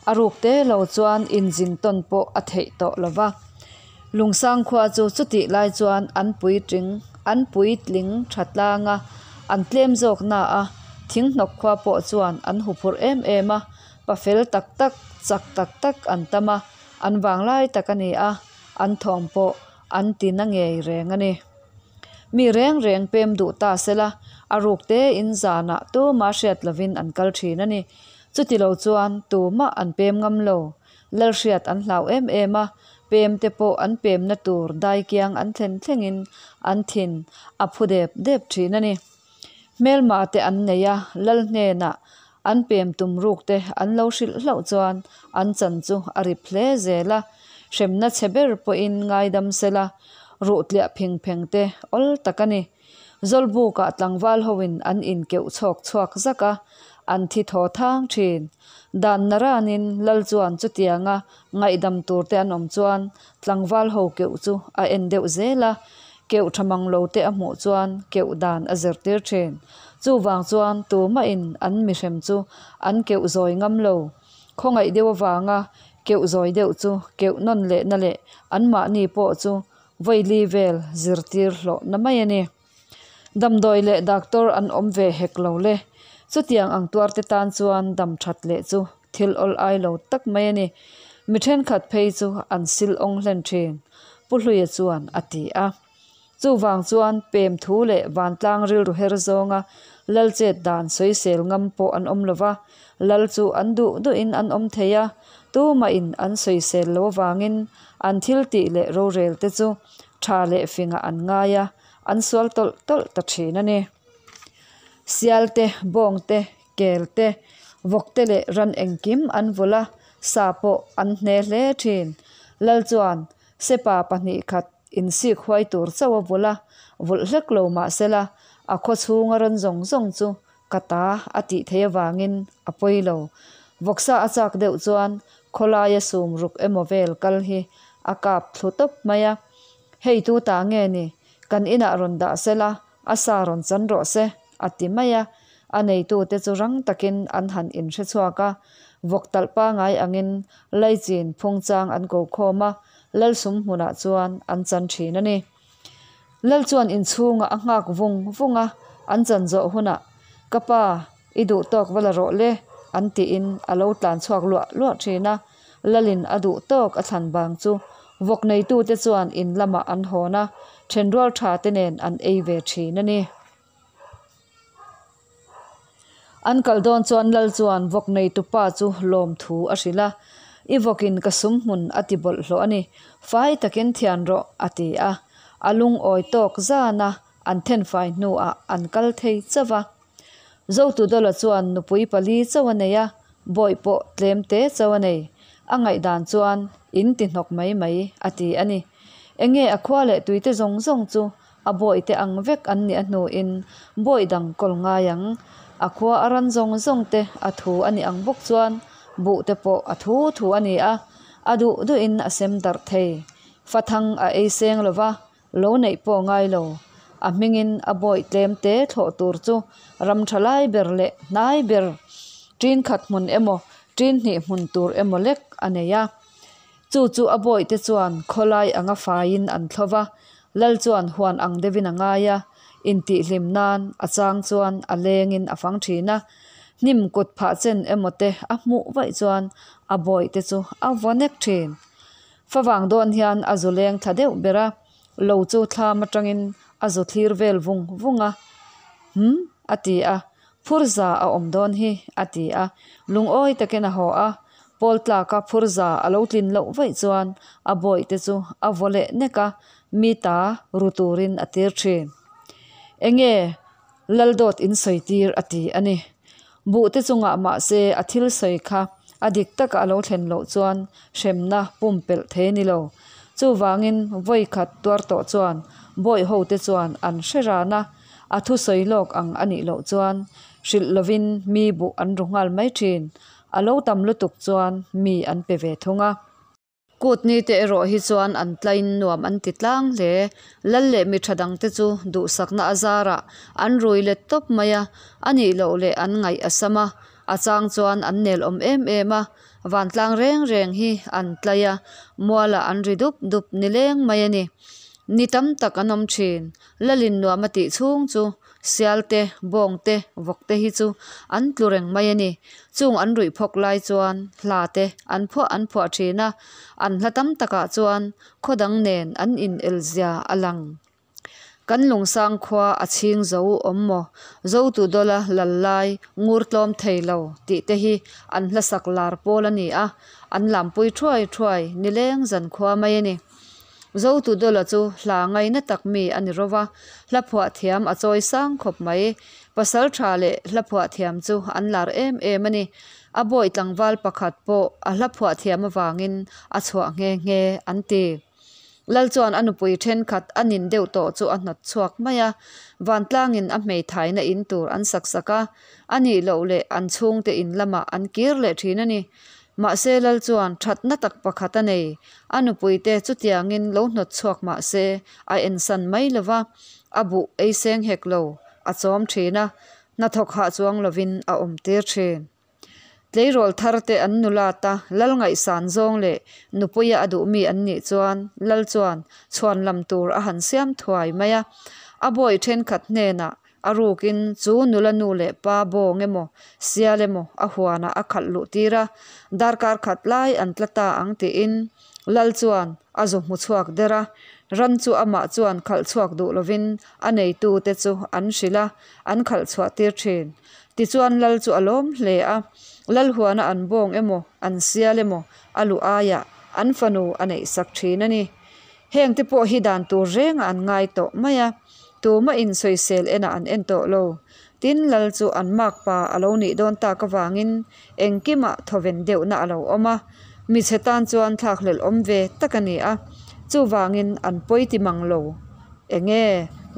a ruk te lo chuan inzin tawn pawh a theih tawh lo va. Lungsang khua chu chutih lai chuan an puitling an puitling tha tlang a, an tlem zawk na a, thing hnawk khua pawh chuan an huphurh em em a, pa fel tak tak, chak tak tak an tam a, an vanglai tak a ni a, an thawm pawh an ti na ngei reng a ni. Mi reng reng pem duh ta sela, a ruk te in zanah tuma hriat lovin an kal thin a ni. Chuti lo chuan tumah an pem ngam lo. Lalhriat an hlau em em a, pem te pawh an pemna tur daikiang an thlen thlengin an thin a phu dep dep thin a ni. Hmelma te an nei a, lal hnenah an pem tum ruk te an lo hrilh hlauh chuan an chan chu a rip hle zel a, hremna chhe ber pawhin ngaidam sela, ruh tliah phing pheng te awl tak a ni. Zawlbukah tlangval hoin an inkeuh chhawk chhuak zak a, an thi thaw thang thin. Dan naranin lal chuan chutianga ngaihdam tur te an awm chuan tlangval ho keuh chu a en deuh zel a, keuh tha mang lo te a hmuh chuan keuh dan a zirtir thin. Chuvang chuan tumahin an mihrem chu an keuh zawi ngam lo. Khawngaih deuh avanga keuh zawi deuh chu keuh nawn lehna leh anmahni pawh chu Vawili vel zirtir hlawhna mai a ni. Damdawi leh doctor an awm ve hek lo le. Chutiang ang tuarte tan chuan dam that leh chu thil awl ai lo tak mai a ni. Mi thenkhat phei chu an sil awng hlen thin, Pu Hluia chuan a ti a. Chuvang chuan pem thu leh vantlang rilru her zawnga lal chet dan sawisel ngam pawh an awm lo va, lal chu an duh duhin an awm thei a, tumahin an sawisel lo avangin An thil tih leh rorel te chu tha leh fingah an ngai a, an sual tawlh tawlh ta thin a ni. Sial te, bawng te, kel te, vawk te leh ran engkim an vulh a, sa pawh an hne hle thin. Lal chuan sepa pahnih khat insik huai tur chauh a vulh a, vulh hlek lo mahsela a khaw chhunga ran zawng zawng chu Ka ta a tih theih avangin a pawi lo. Vawksa a chak deuh chuan khawlaia sum ruk emaw vel kal hi a kap thlu tawp mai a. Hei tu ta nge ni? Kan inah rawn dah sela, a sa rawn chan rawh se, a ti mai a. A neitute chu rang takin an han inhre chhuak a. Vawk talh pangai angin laichin phungchang an ko khawm a, Lalsum hmunah chuan an chan thin a ni. Lal chuan inchhungah a nghak vung vung a, an chan zawh hunah, Ka pa, i duh tawk va la rawh le, an tiin a lo tlan chhuak luah luah thin a. Lalin a duh tawk a thlan bang chu vawk neitute chuan in lamah an hawn a, thenrual tha te nen an ei ve thin a ni. An kal dawn chuan Lal chuan vawk neitu pa chu lawmthu a hrilh a, I vawkin ka sum hmun a ti bawlhhlawh a ni, fai takin thian rawh, a ti a. A lungawi tawk zan a, an thenfai hnuah an kal thei chauh va. Zotudawla chuan nupui pali chauh a nei a, bawih pawh tlem te chauh a nei. A ngaihdan chuan in ti hnawk mai mai, a ti a ni. Enge a khua leh tuite zawng zawng chu A bawihte ang vek an nih a hnuin bawih dang kawl ngai ang. A khua a ran zawng zawng te a thu a nih ang bawk chuan buh te pawh a thu thu a ni a, a duh duhin a sem darh thei. Fathang a ei seng lo va, lo neih pawh ngai lo. A hmingin a bawih tlem te thlawh tur chu ram tha lai ber leh hnai ber ṭin khat hmun emaw ṭin hnih hmun tur emaw lek a nei a. Chu chu a bawihte chuan khawlai anga faiin an thlo va, Lal chuan huan ang deuhin a ngai a, intihhlim nan a chang chuan a lengin a fang thin a. Hnim kut phah chen emaw te a hmuh vaih chuan a bawihte chu a vaw nek thin. Favang dawn hian a zu leng thla deuh ber a, lo chu thlam atangin a zu thlir vel vung vung a. Hum? a ti a, Phurza a awm dawn hi, a ti a. Lungawi takin a haw a, Pawl tlaka phurza a lo tlin loh vaih chuan a bawihte chu a vaw leh nek a, mi ta ru turin a tir thin. Enge Laldawt in sawi tir a ti a ni. Buhte chungah mahse a thil sawi kha a dik taka a lo thlen loh chuan hremna pumpelh thei a ni lo. Chuvangin vawi khat tuar tawh chuan bawih hote chuan an hre ran a, a thusawi lawk ang a nih loh chuan hrilh lovin mi buh an ru nghal mai thin. A lo tam lutuk chuan mi an pe ve thung a. Kut ni te erawh hi chuan an tlaiin nuam an ti tlang hle. Lal leh mi tha dangte chu duhsakna a zarah an rui let tawp mai a, a nih loh leh an ngaih a sam a, a chang chuan an nel awm em em a. Vantlang reng reng hi an tlai a, mualah an ri dup dup nileng mai a ni. Ni tam tak an awm thin. Lalin nuam a tih chhung chu sial te, bawng te, vawk te hi chu an tlu reng mai a ni. Chung an ruih phawk lai chuan hla te an phuah an phuah thin a, an hla tam takah chuan khaw dang nen an inel zia a lang. Kan Lungsang khua a chhing zo awm maw? Zotu dawla lal lai ngur tlawm thei lo tih te hi an hlasak lar pawl a ni a, an lampui thuai thuai nileng zan khua mai a ni. Zotu dawla chu hla ngaina tak mi a ni ro va, hla phuah thiam a chawi sang khawp mai. Pasal tha leh hla phuah thiam chu an lar em em a ni. A bawi tlangval pakhat pawh a hla phuah thiam avangin a chhuah nghe nghe an ti. Lal chuan a nupui thenkhat a nin deuh tawh chu a hnawt chhuak mai a, vantlangin a hmeithaina in tur an sak sak a, a nih loh leh an chhungte in lamah an kir leh thin a ni. Mahse Lal chuan thatna tak pakhat a nei, a nupuite chutiangin lo hnawt chhuak mah se a ensan mai lo va, a buh ei seng hek lo a chawm thin a, hnathawk hah chuang lovin a awm tir thin. Tleirawl thar te an nulat a, Lal ngaihsan zawng leh nupuia a duh mi an nih chuan Lal chuan chhuan lam tur a han siam thuai mai a. A bawi thenkhat hnenah a rukin chu nula nu leh pa bawng emaw sial emaw a huanah a khalh luh tir a, darkar khat lai an tla ta ang tiin Lal chuan a zu hmu chhuak der a. Ran chu amah chuan khalh chhuak duh lovin a neitute chu an hrilh a, an khalh chhuah tir thin. Tichuan Lal chu a lawm hle a, Lal huana an bawng emaw an sial emaw a luh aiah an fanu a neih sak thin a ni. Hengte pawh hi dan tur rengah an ngai tawh mai a, tumah in sawisel enah an en tawh lo. Tin, Lal chu an makpa a lo nih dawn tak avangin engkimah thawven deuhna a lo awm a, michhe tan chuan thlakhlelh awm ve tak a ni a, chuvangin an pawi ti mang lo. Enge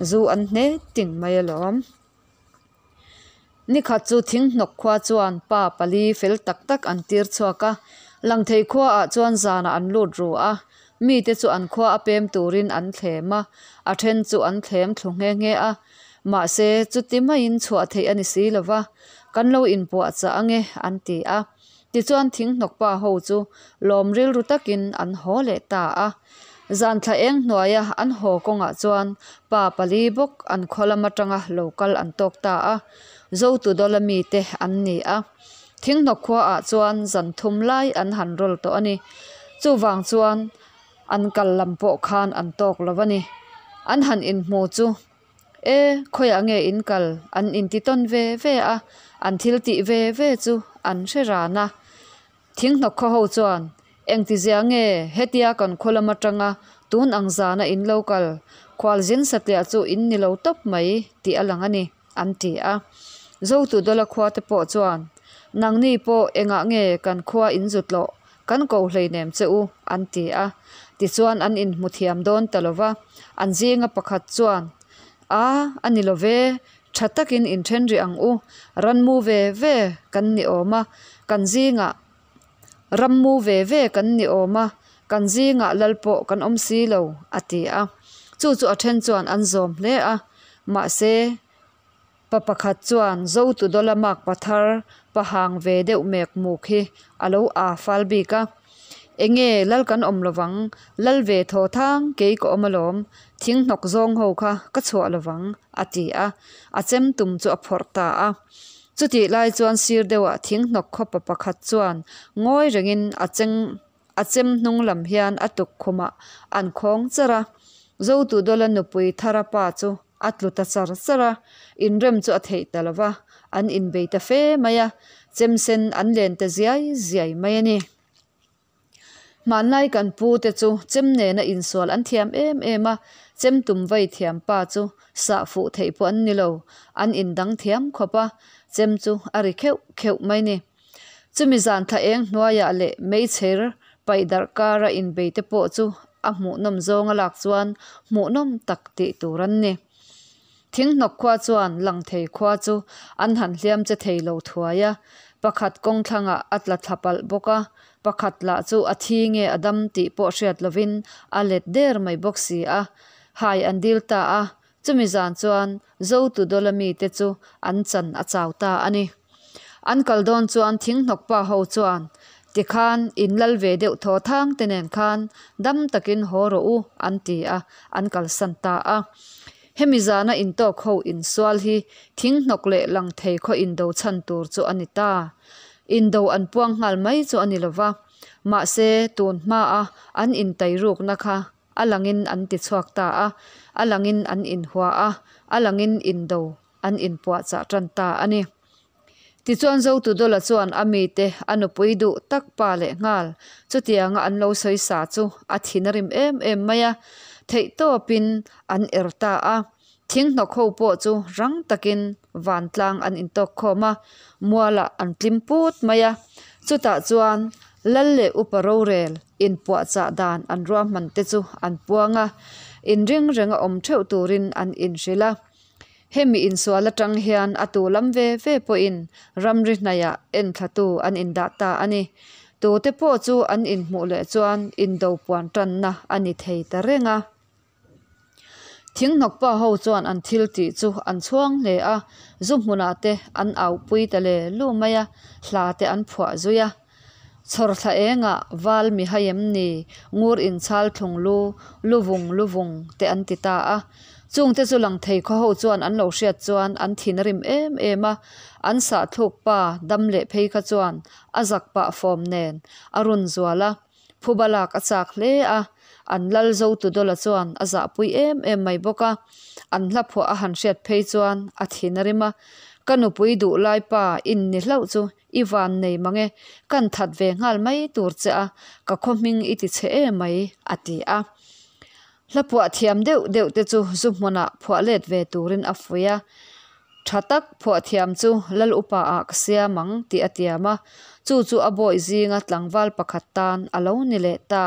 zu an hne ting mai alawm. Nikhat chu thinghnawk khua chuan pa pali fel tak tak an tir chhuak a, Langthei khuaah chuan zanah an lut ru a, mite chu an khua a pem turin an thlem a, a then chu an thlem thlu nghe nghe a, mahse chuti maiin chhuah theih a ni si lo va, kan lo inpuah chah ange an ti a. Tichuan thinghnawk pa ho chu lawm rilru takin an haw leh ta a. Zan thla eng hnuaia an haw kawngah chuan pa pali bawk an khaw lam atanga lo kal an tawk ta a, Zotudawla mite an ni a. Thinghnawk khuaah chuan zan thum lai an han rawl tawh a ni. Chuvang chuan an kal lam pawh khan an tawk lo a ni. An han inhmu chu E, khawiah nge in kal? An inti tawn ve ve a, an thil tih ve ve chu an hre ran a. Thinghnawk khaw ho chuan, Engtizia nge hetia kan khaw lam atanga tun ang zana in lo kal? Khualzin satliah chu in ni lo tawp mai tih a lang a ni, an ti a. Zotudawla khua te pawh chuan, Nangni pawh engah nge kan khua in zut loh? Kan ko hleinem che u, an ti a. Tichuan an inhmu thiam dawn ta lo va, an zinga pakhat chuan, A, a ni lo ve, tha takin inthen rih ang u, ranmu ve ve kan ni awm a, kan zingah rammu ve ve kan ni awm a, kan zingah lal pawh kan awm si lo, a ti a. Chu chu a then chuan an zawm hle a, mahse, Pa pakhat chuan Zotudawla makpa thar pa hang ve deuh mek muk hi a lo aa fal bik a. Enge lal kan awm lovang, lal ve thaw thang kei ka awm alawm, thing hnawk zawng ho kha ka chhuah lovang a ti a, a chem tum chu a phawrh ta a. Chutih lai chuan sir deuhah thing hnawk khaw pa pakhat chuan ngawi rengin a cheng A chem hnung lam hian a tukkhumah an khawng char a, Zotudawla nupui Thara pa chu a tlu ta char char a, inrem chu a theih ta lo va, an inbei ta fe mai a, chem sen an len ta ziai ziai mai a ni. Hmanlai kan pu te chu chem nena insual an thiam em em a, chem tum vai thiam pa chu sah fuh theih pawh an ni lo, an indang thiam khawp a, chem chu a ri kheuh kheuh mai ni. Chumi zan thla eng hnuaiah leh meichher paih darh kara inbei te pawh chu a hmuhnawm zawnga lak chuan hmuhnawm tak tih tur an ni. Thinghnawk khua chuan Langthei khua chu an han hliam che thei lo thuai a, pakhat kawng thlangah a tla thla palh bawk a, pakhat lah chu a thi nge a dam tih pawh hriat lovin a let der mai bawk si a, hai an dil ta a, chumi zan chuan Zotudawla mite chu an chan a chau ta a ni. An kal dawn chuan thinghnawk pa ho chuan tikhan in lal ve deuh thaw thang te nen khan dam takin haw rawh u an ti a, an kalsan ta a. Hemi zana intawk ho insual hi thinghnawk leh lang thei khaw indo chhan tur chu a ni ta. Indo an puang nghal mai chu a ni lova, mahse tun hmaa an intairukna kha a langin an ti chhuak ta a, a langin an inhua a, a langin indo an inpuahchah tan ta a ni. Tichuan Zotudola chuan a mite a nupui duh tak pa leh nghal chutianga an lo sawi sa chu a thin a rim em em mai a, theihtawpin an er ta a. Thinghnawk ho pawh chu rang takin vantlang an intawk khawm a, mualah an tlim put mai a. Chutah chuan Lal leh Upa rorel inpuahchah dan an ruahman te chu an puang a, inring renga awm theuh turin an inhrilh a. Hemi insual atang hian a tu lam ve ve pawhin ramri hnaihah enthlatu an indah ta a ni. Tute pawh chu an inhmuh leh chuan indo puan tanna a ni thei ta reng a. Thinghnawk pa ho chuan an thil tih chu an chhuang hle a, zu hmunah te an aupui ta le lu mai a, hla te an phuah zui a. Chhawr thla engah val mi hai em ni, ngur inchhal thlung lu, lu vung lu vung te an ti ta a. Chungte chu lang thei khaw ho chuan an lo hriat chuan an thin a rim em em a, an sahthluk pa dam leh phei kha chuan a zak pah fawm nen a run zual a, phuba lak a chak hle a, an lal zo tu dawla chuan a zahpui em em mai bawk a, an hla phuah a han hriat phei chuan a thin a rim a, ka nupui duh lai pa in ni hlauh chu I van nei mang e, kan that ve nghal mai tur che a, ka khaw hming i ti chhe e mai, a ti a. Hla phuah thiam deuh deuh te chu zu hmunah phuah let ve turin a fuih a. Tha tak phuah thiam chu Lal upa ah ka siam ang tih a tiam a, chu chu a bawi zinga tlangval pakhat tan a lo ni leh ta.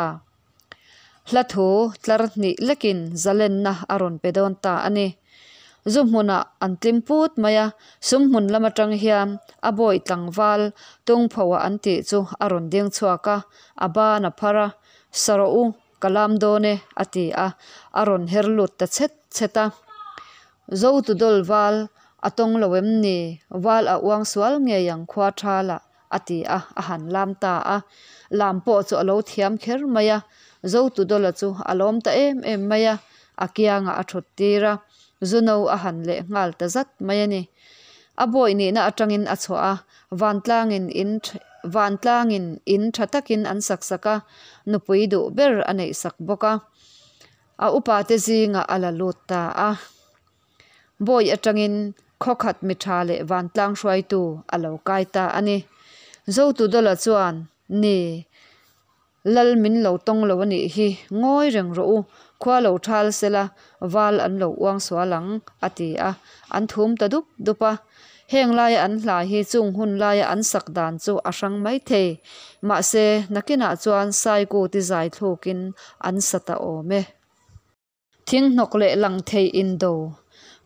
Hla thu tlar hnih lekin zalenna a rawn pe dawn ta a ni. Zu hmunah an tlim put mai a, sum hmun lam atang hian a bawi tlangval tungphoa an tih chu a rawn ding chhuak a, a ban a phar a, Sa rawh u, ka lam dawn e, a ti a, a rawn her lut ta chhet chhet a. Zotudawl val a tawng lo em ni? Val a uang sual ngei ang khua tha lah. A ti a, a han lam ta a. Lam pawh chu a lo thiam kher mai a, Zotudawla chu a lawm ta em em mai a, a kiangah a thut tir a, zu no a han leh nghal ta zat mai a ni. A bawi nihna atangin a chhuah a, vantlangin in vantlangin in tha takin an sak sak a, nupui duh ber a neih sak bawk a. A upate zingah a la lut ta a. Bawi atangin khawkhat mi tha leh vantlang hruaitu a lo kai ta a ni. Zotudawla chuan, Ni, Lal min lo tawng lo a nih hi, ngawi reng rawh u, khua lo thal sela, val an lo uang sual ang, a ti a, an thum ta dup dup a. Heng laia an hla hi chung hun laia an sak dan chu a hrang mai thei. Mahse, nakinah chuan Saikuti zai thlukin an sa ta awm e. Thinghnawk leh lang thei indo.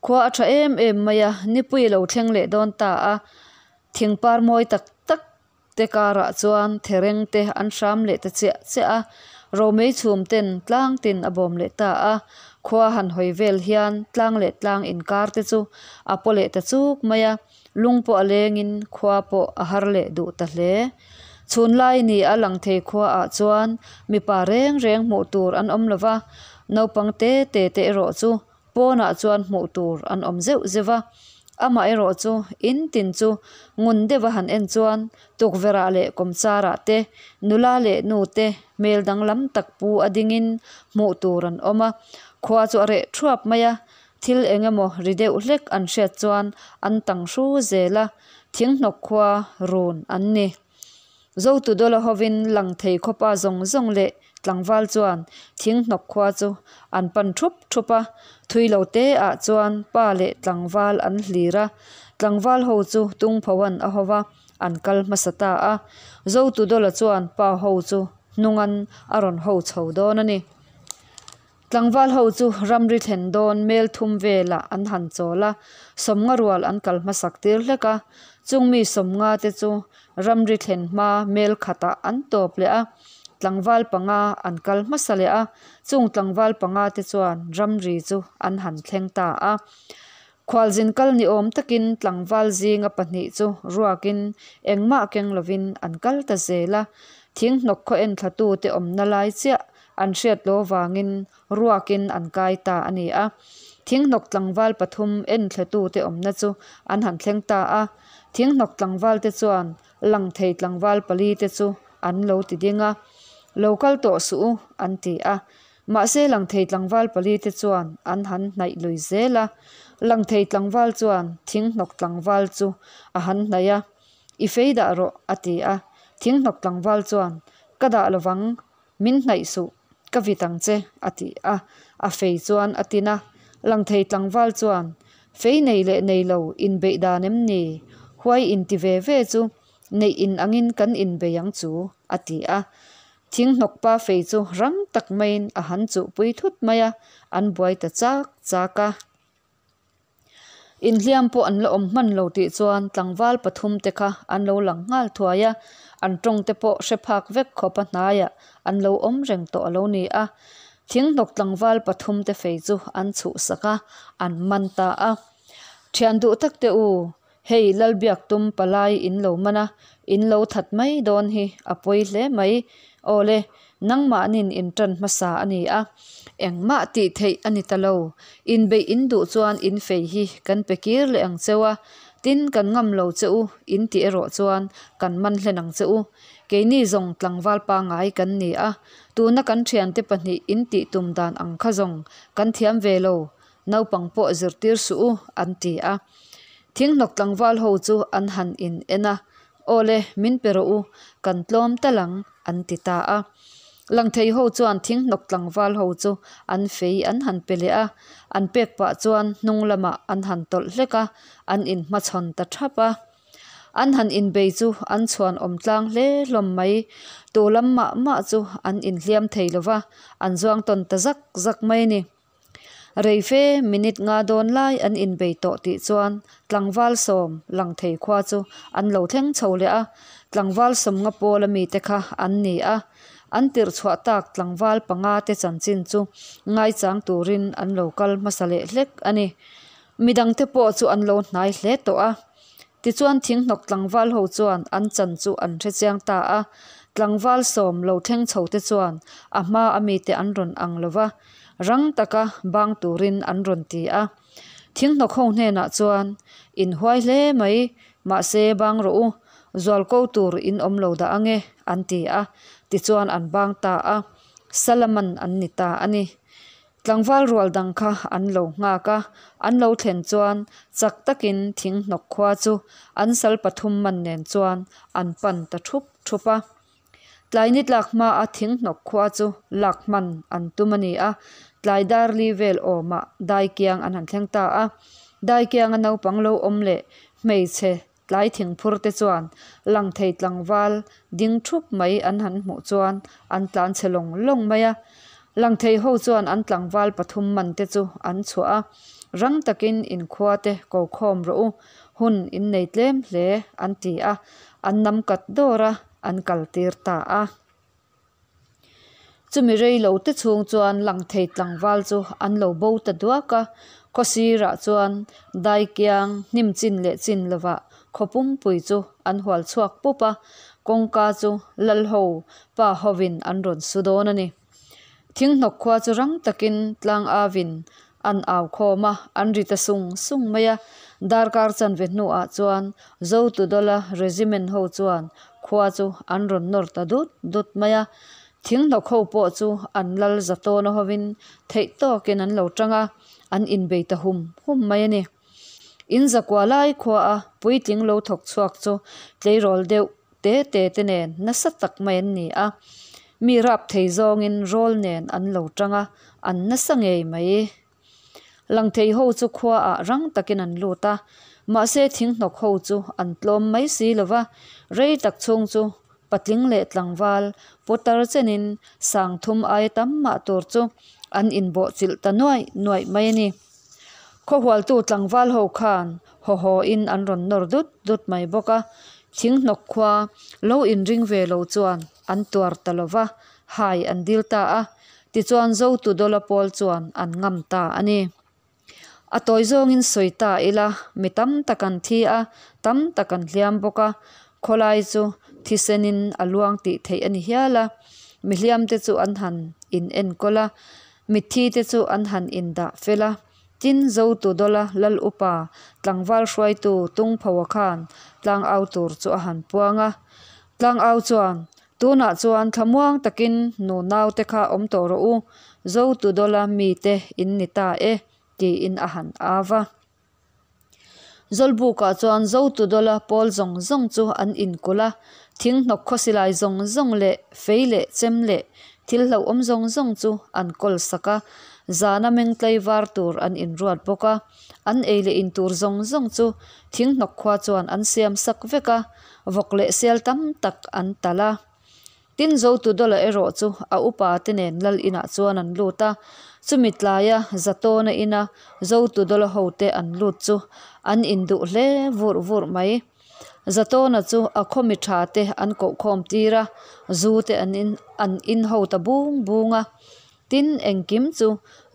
Khua a tha em em mai a, nipui a lo thleng leh dawn ta a. Thingpar mawi tak tak te karah chuan thereng te an hram leh ta chiah chiah a. Romei chhum ten tlang tin a bawm leh ta a. Khua han hawi vel hian tlang leh tlang inkar te chu a paw leh ta chuk mai a. Lung pawh a lengin khua pawh a har leh duh ta hle. Chhunlai ni a lang thei khua ah chuan mipa reng reng hmuh tur an awm lo va, naupang te te te erawh chu pawnah chuan hmuh tur an awm zeuh zeuh va. Amah erawh chu in tin chu ngun deuh a han en chuan tukverh ah leh kawmchar ah te nula leh nu te hmel danglam tak pu a dingin hmuh tur an awm a, khua chu a reh thuap mai a. Thil eng emaw ri deuh hlek an hriat chuan an tang hru zel a, thinghnawk khua run an ni. Zotudawla hovin lang thei khawpa zawng zawng leh tlangval chuan thinghnawk khua chu an pan thup thup a, thui lo te ah chuan pa leh tlangval an hlir a, tlangval ho chu tungphoan a hova an kal hmasa ta a, Zotudawla chuan pa ho chu hnungan a rawn ho chho dawn a ni. Tlangval ho chu ramri thlen dawn mel thum velah an han chawl a, sawmnga rual an kal hmasak tir hlek a. Chung mi sawmnga te chu ramri thlen hma mel khatah an tawp leh a, tlangval panga an kal hmasa leh a, chung tlangval panga te chuan ramri chu an han thleng ta a. Khualzin kal ni awm takin tlangval zinga pahnih chu ruakin engmah keng lovin an kal ta zel a, thing hnawk khaw en thlatute awmna lai chiah an hriat lo vangin ruakin an kai ta a ni a. Thinghnawk tlangval pathum enthletute awmna chu an han thleng ta a. Thinghnawk tlangvalte chuan lang thei tlangval palite chu an lo ti ding a, Lo kal tawh suh u, an ti a. Mahse lang thei tlangval palite chuan an han hnaih lui zel a. Lang thei tlangval chuan thinghnawk tlangval chu a han hnaih a, I fei dah rawh, a ti a. Thinghnawk tlangval chuan, Ka dah lovang, Min hnaih suh, ka vit ang che, a ti a. A fei chuan a tin a. Langthei tlangval chuan, Fei nei leh nei lo inbeih dan em ni? Huai inti ve ve chu neih in angin kan inbei ang chu, a ti a. Thinghnawkpa fei chu rang tak maiin a han chuhpui thut mai a, an buai ta chak chak a. Inhliam pawh an la awm hman lo tih chuan tlangval pathum te kha an lo lang nghal thuai a, an tawng te pawh hre phak vek khawp a hnaiah an lo awm reng tawh a lo ni a. Thinghnawk tlangval pathum te fei chu an chhuhsak a, an man ta a. Thian duh tak te u, Hei Lalbiaktum palai in lo man a, in lo that mai dawn hi a pawi hle mai. Awle, nangmahnin in tan hmasa a ni a, engmah tih theih a ni ta lo. Inbeih in duh chuan in fei hi kan pe kir leh ang cheu a, tin kan ngam lo che u in tih erawh chuan kan man hlen ang che u. Keini zawng tlangval pangai kan ni a, tuna kan thiante pahnih in tih tum dan ang kha zawng kan thiam ve lo. Naupang pawh zirtir suh u, an ti a. Thinghnawk tlangval ho chu an han in en a, Awle, min pe rawh u, kan tlawm tal ang, an ti ta a. Langthei ho chuan thinghnawk tlangval ho chu an fei an han pe leh a, an pek pah chuan hnung lamah an han tawlh hlek a, an inhmachhawn ta thap a. An han inbei chu an chhuan awm tlang hle hlawm mai. Tu lam mah mah chu an inhliam thei lo va, an zuang tawn ta zak zak mai a ni. Reife minute nga dawn lai an inbei tawh tih chuan tlangval sawm Langthei khua chu an lo thleng chho leh a, tlangval sawmnga pawl ami te kha an ni a. An tirh chhuah tak tlangval panga te chanchin chu ngaichang turin an lo kal hmasa leh hlek a ni. Midangte pawh chu an lo hnai hle tawh a. Tichuan thinghnawk tlangval ho chuan an chan chu an hre chiang ta a, tlangval sawm lo thleng chho te chuan a hma a mite an rawn ang lo va, rang taka bang turin an rawn ti a. Thinghnawk ho hnenah chuan, In huai hle mai, mahse bang rawh u, zual ko tur in awm lo dah ange, an ti a. Tichuan an bang ta a, Salaman an ni ta a ni. Tlangval rual dang kha an lo nghak a, an lo thlen chuan chak takin thing hnawk khua chu an sal pathum man nen chuan an pan ta thup thup a. Tlai ni tlak hmaa thing hnawk khua chu lak hman an tum a ni a, tlai dar li vel awmah daikiang an han thleng ta a. Daikianga naupang lo awm leh hmeichhe Tlai thingphur te chuan lang thei tlangval ding thup mai an han hmuh chuan an tlan chhe lawng lawng mai a. Lang thei ho chuan an tlangval pathum man te chu an chhuah a, rang takin inkhua te ko khawm rawh u, hun in nei tlem hle an ti a, an nam kat dawr a, an kal tir ta a. Chumi rei lo te chhung chuan Langthei tlangval chu an lo bo ta duak a, khaw sirah chuan daikiang hnim chin leh chin lovah khaw pumpui chu an hual chhuak pup a, kawngka chu Lalho pa hovin an rawn su dawn a ni. Thinghnawk khua chu rang takin tlang avin an au khawm a, an ri ta sung sung mai a. Darkar chanve hnuah chuan Zotudawla regiment ho chuan khua chu an rawn nawr ta dut dut mai a. Thinghnawk ho pawh chu an lal za tawn a hovin theih tawkin an lo tang a, an inbei ta hum hum mai a ni. In zakua lai khua a puitling lo thawk chhuak chu tleirawl deuh te te te nen nasa tak mai an ni a, mi rap thei zawngin rawl nen an lo tang a, an nasa ngei mai. Langthei ho chu khua ah rang takin an lut a, mahse thinghnawk ho chu an tlawm mai si lo va, rei tak chhung chu patling leh tlangval putar chenin sangthum aia tam mah tur chu. An inbawhchilh ta nuaih nuaih mai a ni. Khawhualtu tlangval ho khan haw haw in an rawn nawr dut dut mai bawk a. Thinghnawk khua lo inring ve lo chuan an tuar ta lo va, hai an dil ta a. Tichuan Zotudawla pawl chuan an ngam ta a ni. A tawi zawngin sawi ta ila, mi tam tak an thi a, tam tak an hliam bawk a, khawlai chu thisenin a luang tih theih a ni hial a. Mi hliamte chu an han in enkawl a, mitthi te chu an han indah fel a. Tin, Zotudawla lal upa tlangval hruaitu Tungphoa khan tlangau tur chu a han puang a. Tlangau chuan, Tunah chuan thlamuang takin nu naute kha awm tawh rawh u, Zotudawla mite in ni ta e, tiin a han au va. Zawlbukah chuan Zotudawla pawl zawng zawng chu an inkulh a, thing hnawk khawsilai zawng zawng leh fei leh chem leh thil hlauhawm zawng zawng chu an kawl sak a, zana meng tlaivar tur an inruat bawk a. An ei leh in tur zawng zawng chu thing hnawk khua chuan an siam sak vek a, vawk leh sial tam tak an talh a. Tin, Zotudawla erawh chu a upa te nen lal inah chuan an lut a, chumi tlaia Zatawna ina Zotudawla hote an lut chu an induh hle vurh vurh mai. Zatawna chu a khawmi tha te an kohkhawm tir a, zu te an in an in ho ta bung bung a. Tin, engkim chu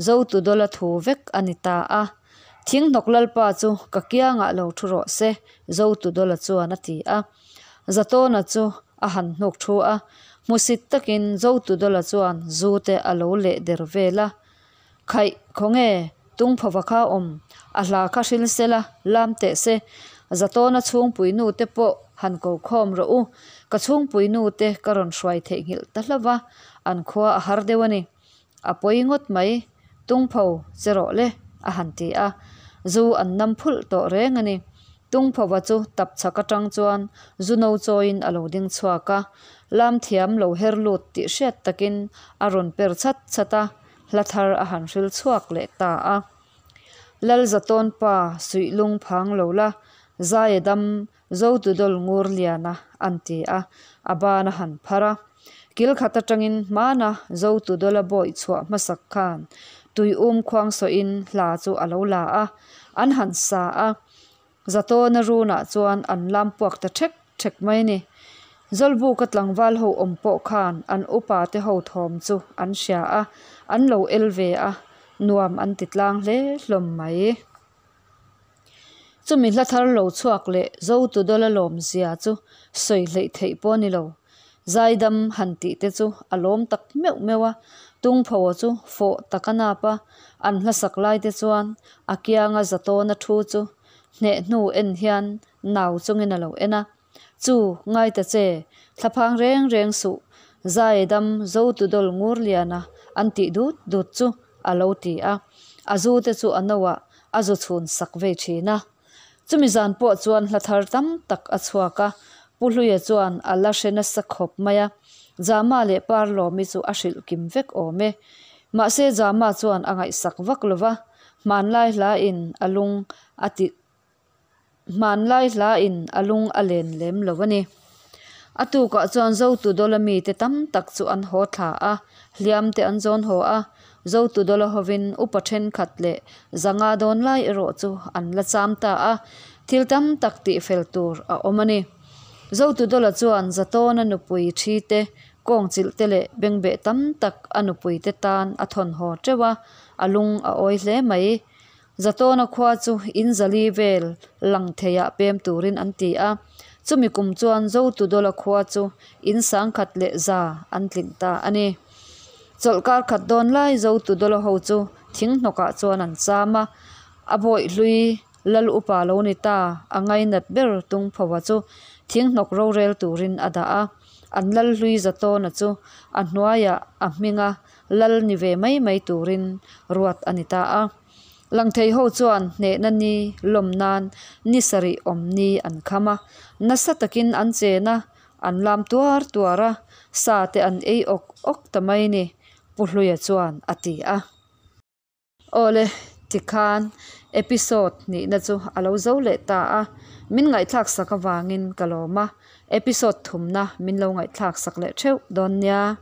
Zotudawla thu vek a ni ta a. Thinghnawk lalpa chu ka kiangah lo thu rawh se, Zotudawla chuan a ti a. Zatawna chu a han hnuk thu a, hmusit takin Zotudawla chuan zu te a lo leh der vel a. Khaih, khawnge, Tungphova kha awm, a hla kha hril sela, lam teh se, Zatawna chhungpui nu te pawh han ko khawm rawh u, ka chhungpui nu te ka rawn hruai theihnghilh ta hlauh va, an khua a har deuh a ni. A pawi ngawt mai, Tungpho che rawh le, a han ti a. Zu an nam phulh tawh reng a ni. Tungphova chu tap chhak atang chuan zu no chawiin a lo ding chhuak a. Lam thiam lo her lut tih hriat takin a rawn per chhat chhat a, hla thar a han hril chhuak leh ta a. Lalzatawn pa suih lung phang lo la, Zaia dam Zotudawl ngur liana an ti a, a ban a han phar a. Kil khat atangin hmana Zotudawla bawih chhuah hmasak khan tui um khuang sawhin hla chu a lo la a, an han sa a. Zatawna runah chuan an lam puak ta thek thek mai a ni. Zawlbuka tlangval ho awm pawh khan an upa te ho thawm chu an hria a, an lo el ve a, nuam an ti tlang hle hlawm mai. Chumi hla thar lo chhuak leh Zotudawla lawmzia chu sawi hleih theih pawh a ni lo. Zaidam han tih te chu a lawm tak meuh meuh a, Tungphoa chu fawh tak a nap a, an hlasak lai te chuan a kianga Zatawna thu chu hneh hnu en hian nau chungin a lo en a. Chu, ngai ta che, thlaphang reng reng suh, Zaidam Zotudawl Ngurliana an tih dut dut chu a lo ti a, a zu te chu a no ah a zu chhun sak vei thin a. Chumi zan pawh chuan hla thar tam tak a chhuak a, Pu Hluia chuan a la hre nasa khawp mai a, Jama leh Parlawmi chu a hrilh kim vek awm e. Mahse Jama chuan a ngaihsak vak lo va, hmanlai hla in a lung a ti Hmanlai hla in a lung a len lem lo a ni. A tukah chuan Zotudawla mite tam tak chu an haw thla a, hliam te an zawn haw a. Zotudawla hovin upa thenkhat leh zanga dawn lai erawh chu an la cham ta a, thil tam tak tihfel tur a awm a ni. Zotudawla chuan Zatawna nupui thi te, kawngchilh te leh bengbeh tam tak a nupui te tan a thawn haw teuh a, a lung a awi hle mai. Zatawna khua chu in zali vel lang theiah pem turin an ti a, chumi kum chuan Zotudawla khua chu in sangkhat leh za an tling ta a ni. Chawlhkar khat dawn lai Zotudawla ho chu thing hnawkah chuan an cham a, a bawih hlui lal upa lo ni ta a ngainat ber Tungphoa chu thing hnawk rorel turin a dah a, an lal hlui Zatawna chu a hnuaiah a hminga lal ni ve mai mai turin ruat a ni ta a. Langthei ho chuan hnehna ni lawm nan ni sarih awm ni an kham a, nasa takin an chen a, an lam tuar tuar a, sa te an ei awk awk ta mai ni, Pu Hluia chuan a ti a. Awle, tikhan episode nihna chu a lo zo leh ta a, min ngaihthlak sak avangin ka lawm a, episode thumna min lo ngaihthlak sak leh theuh dawn nia.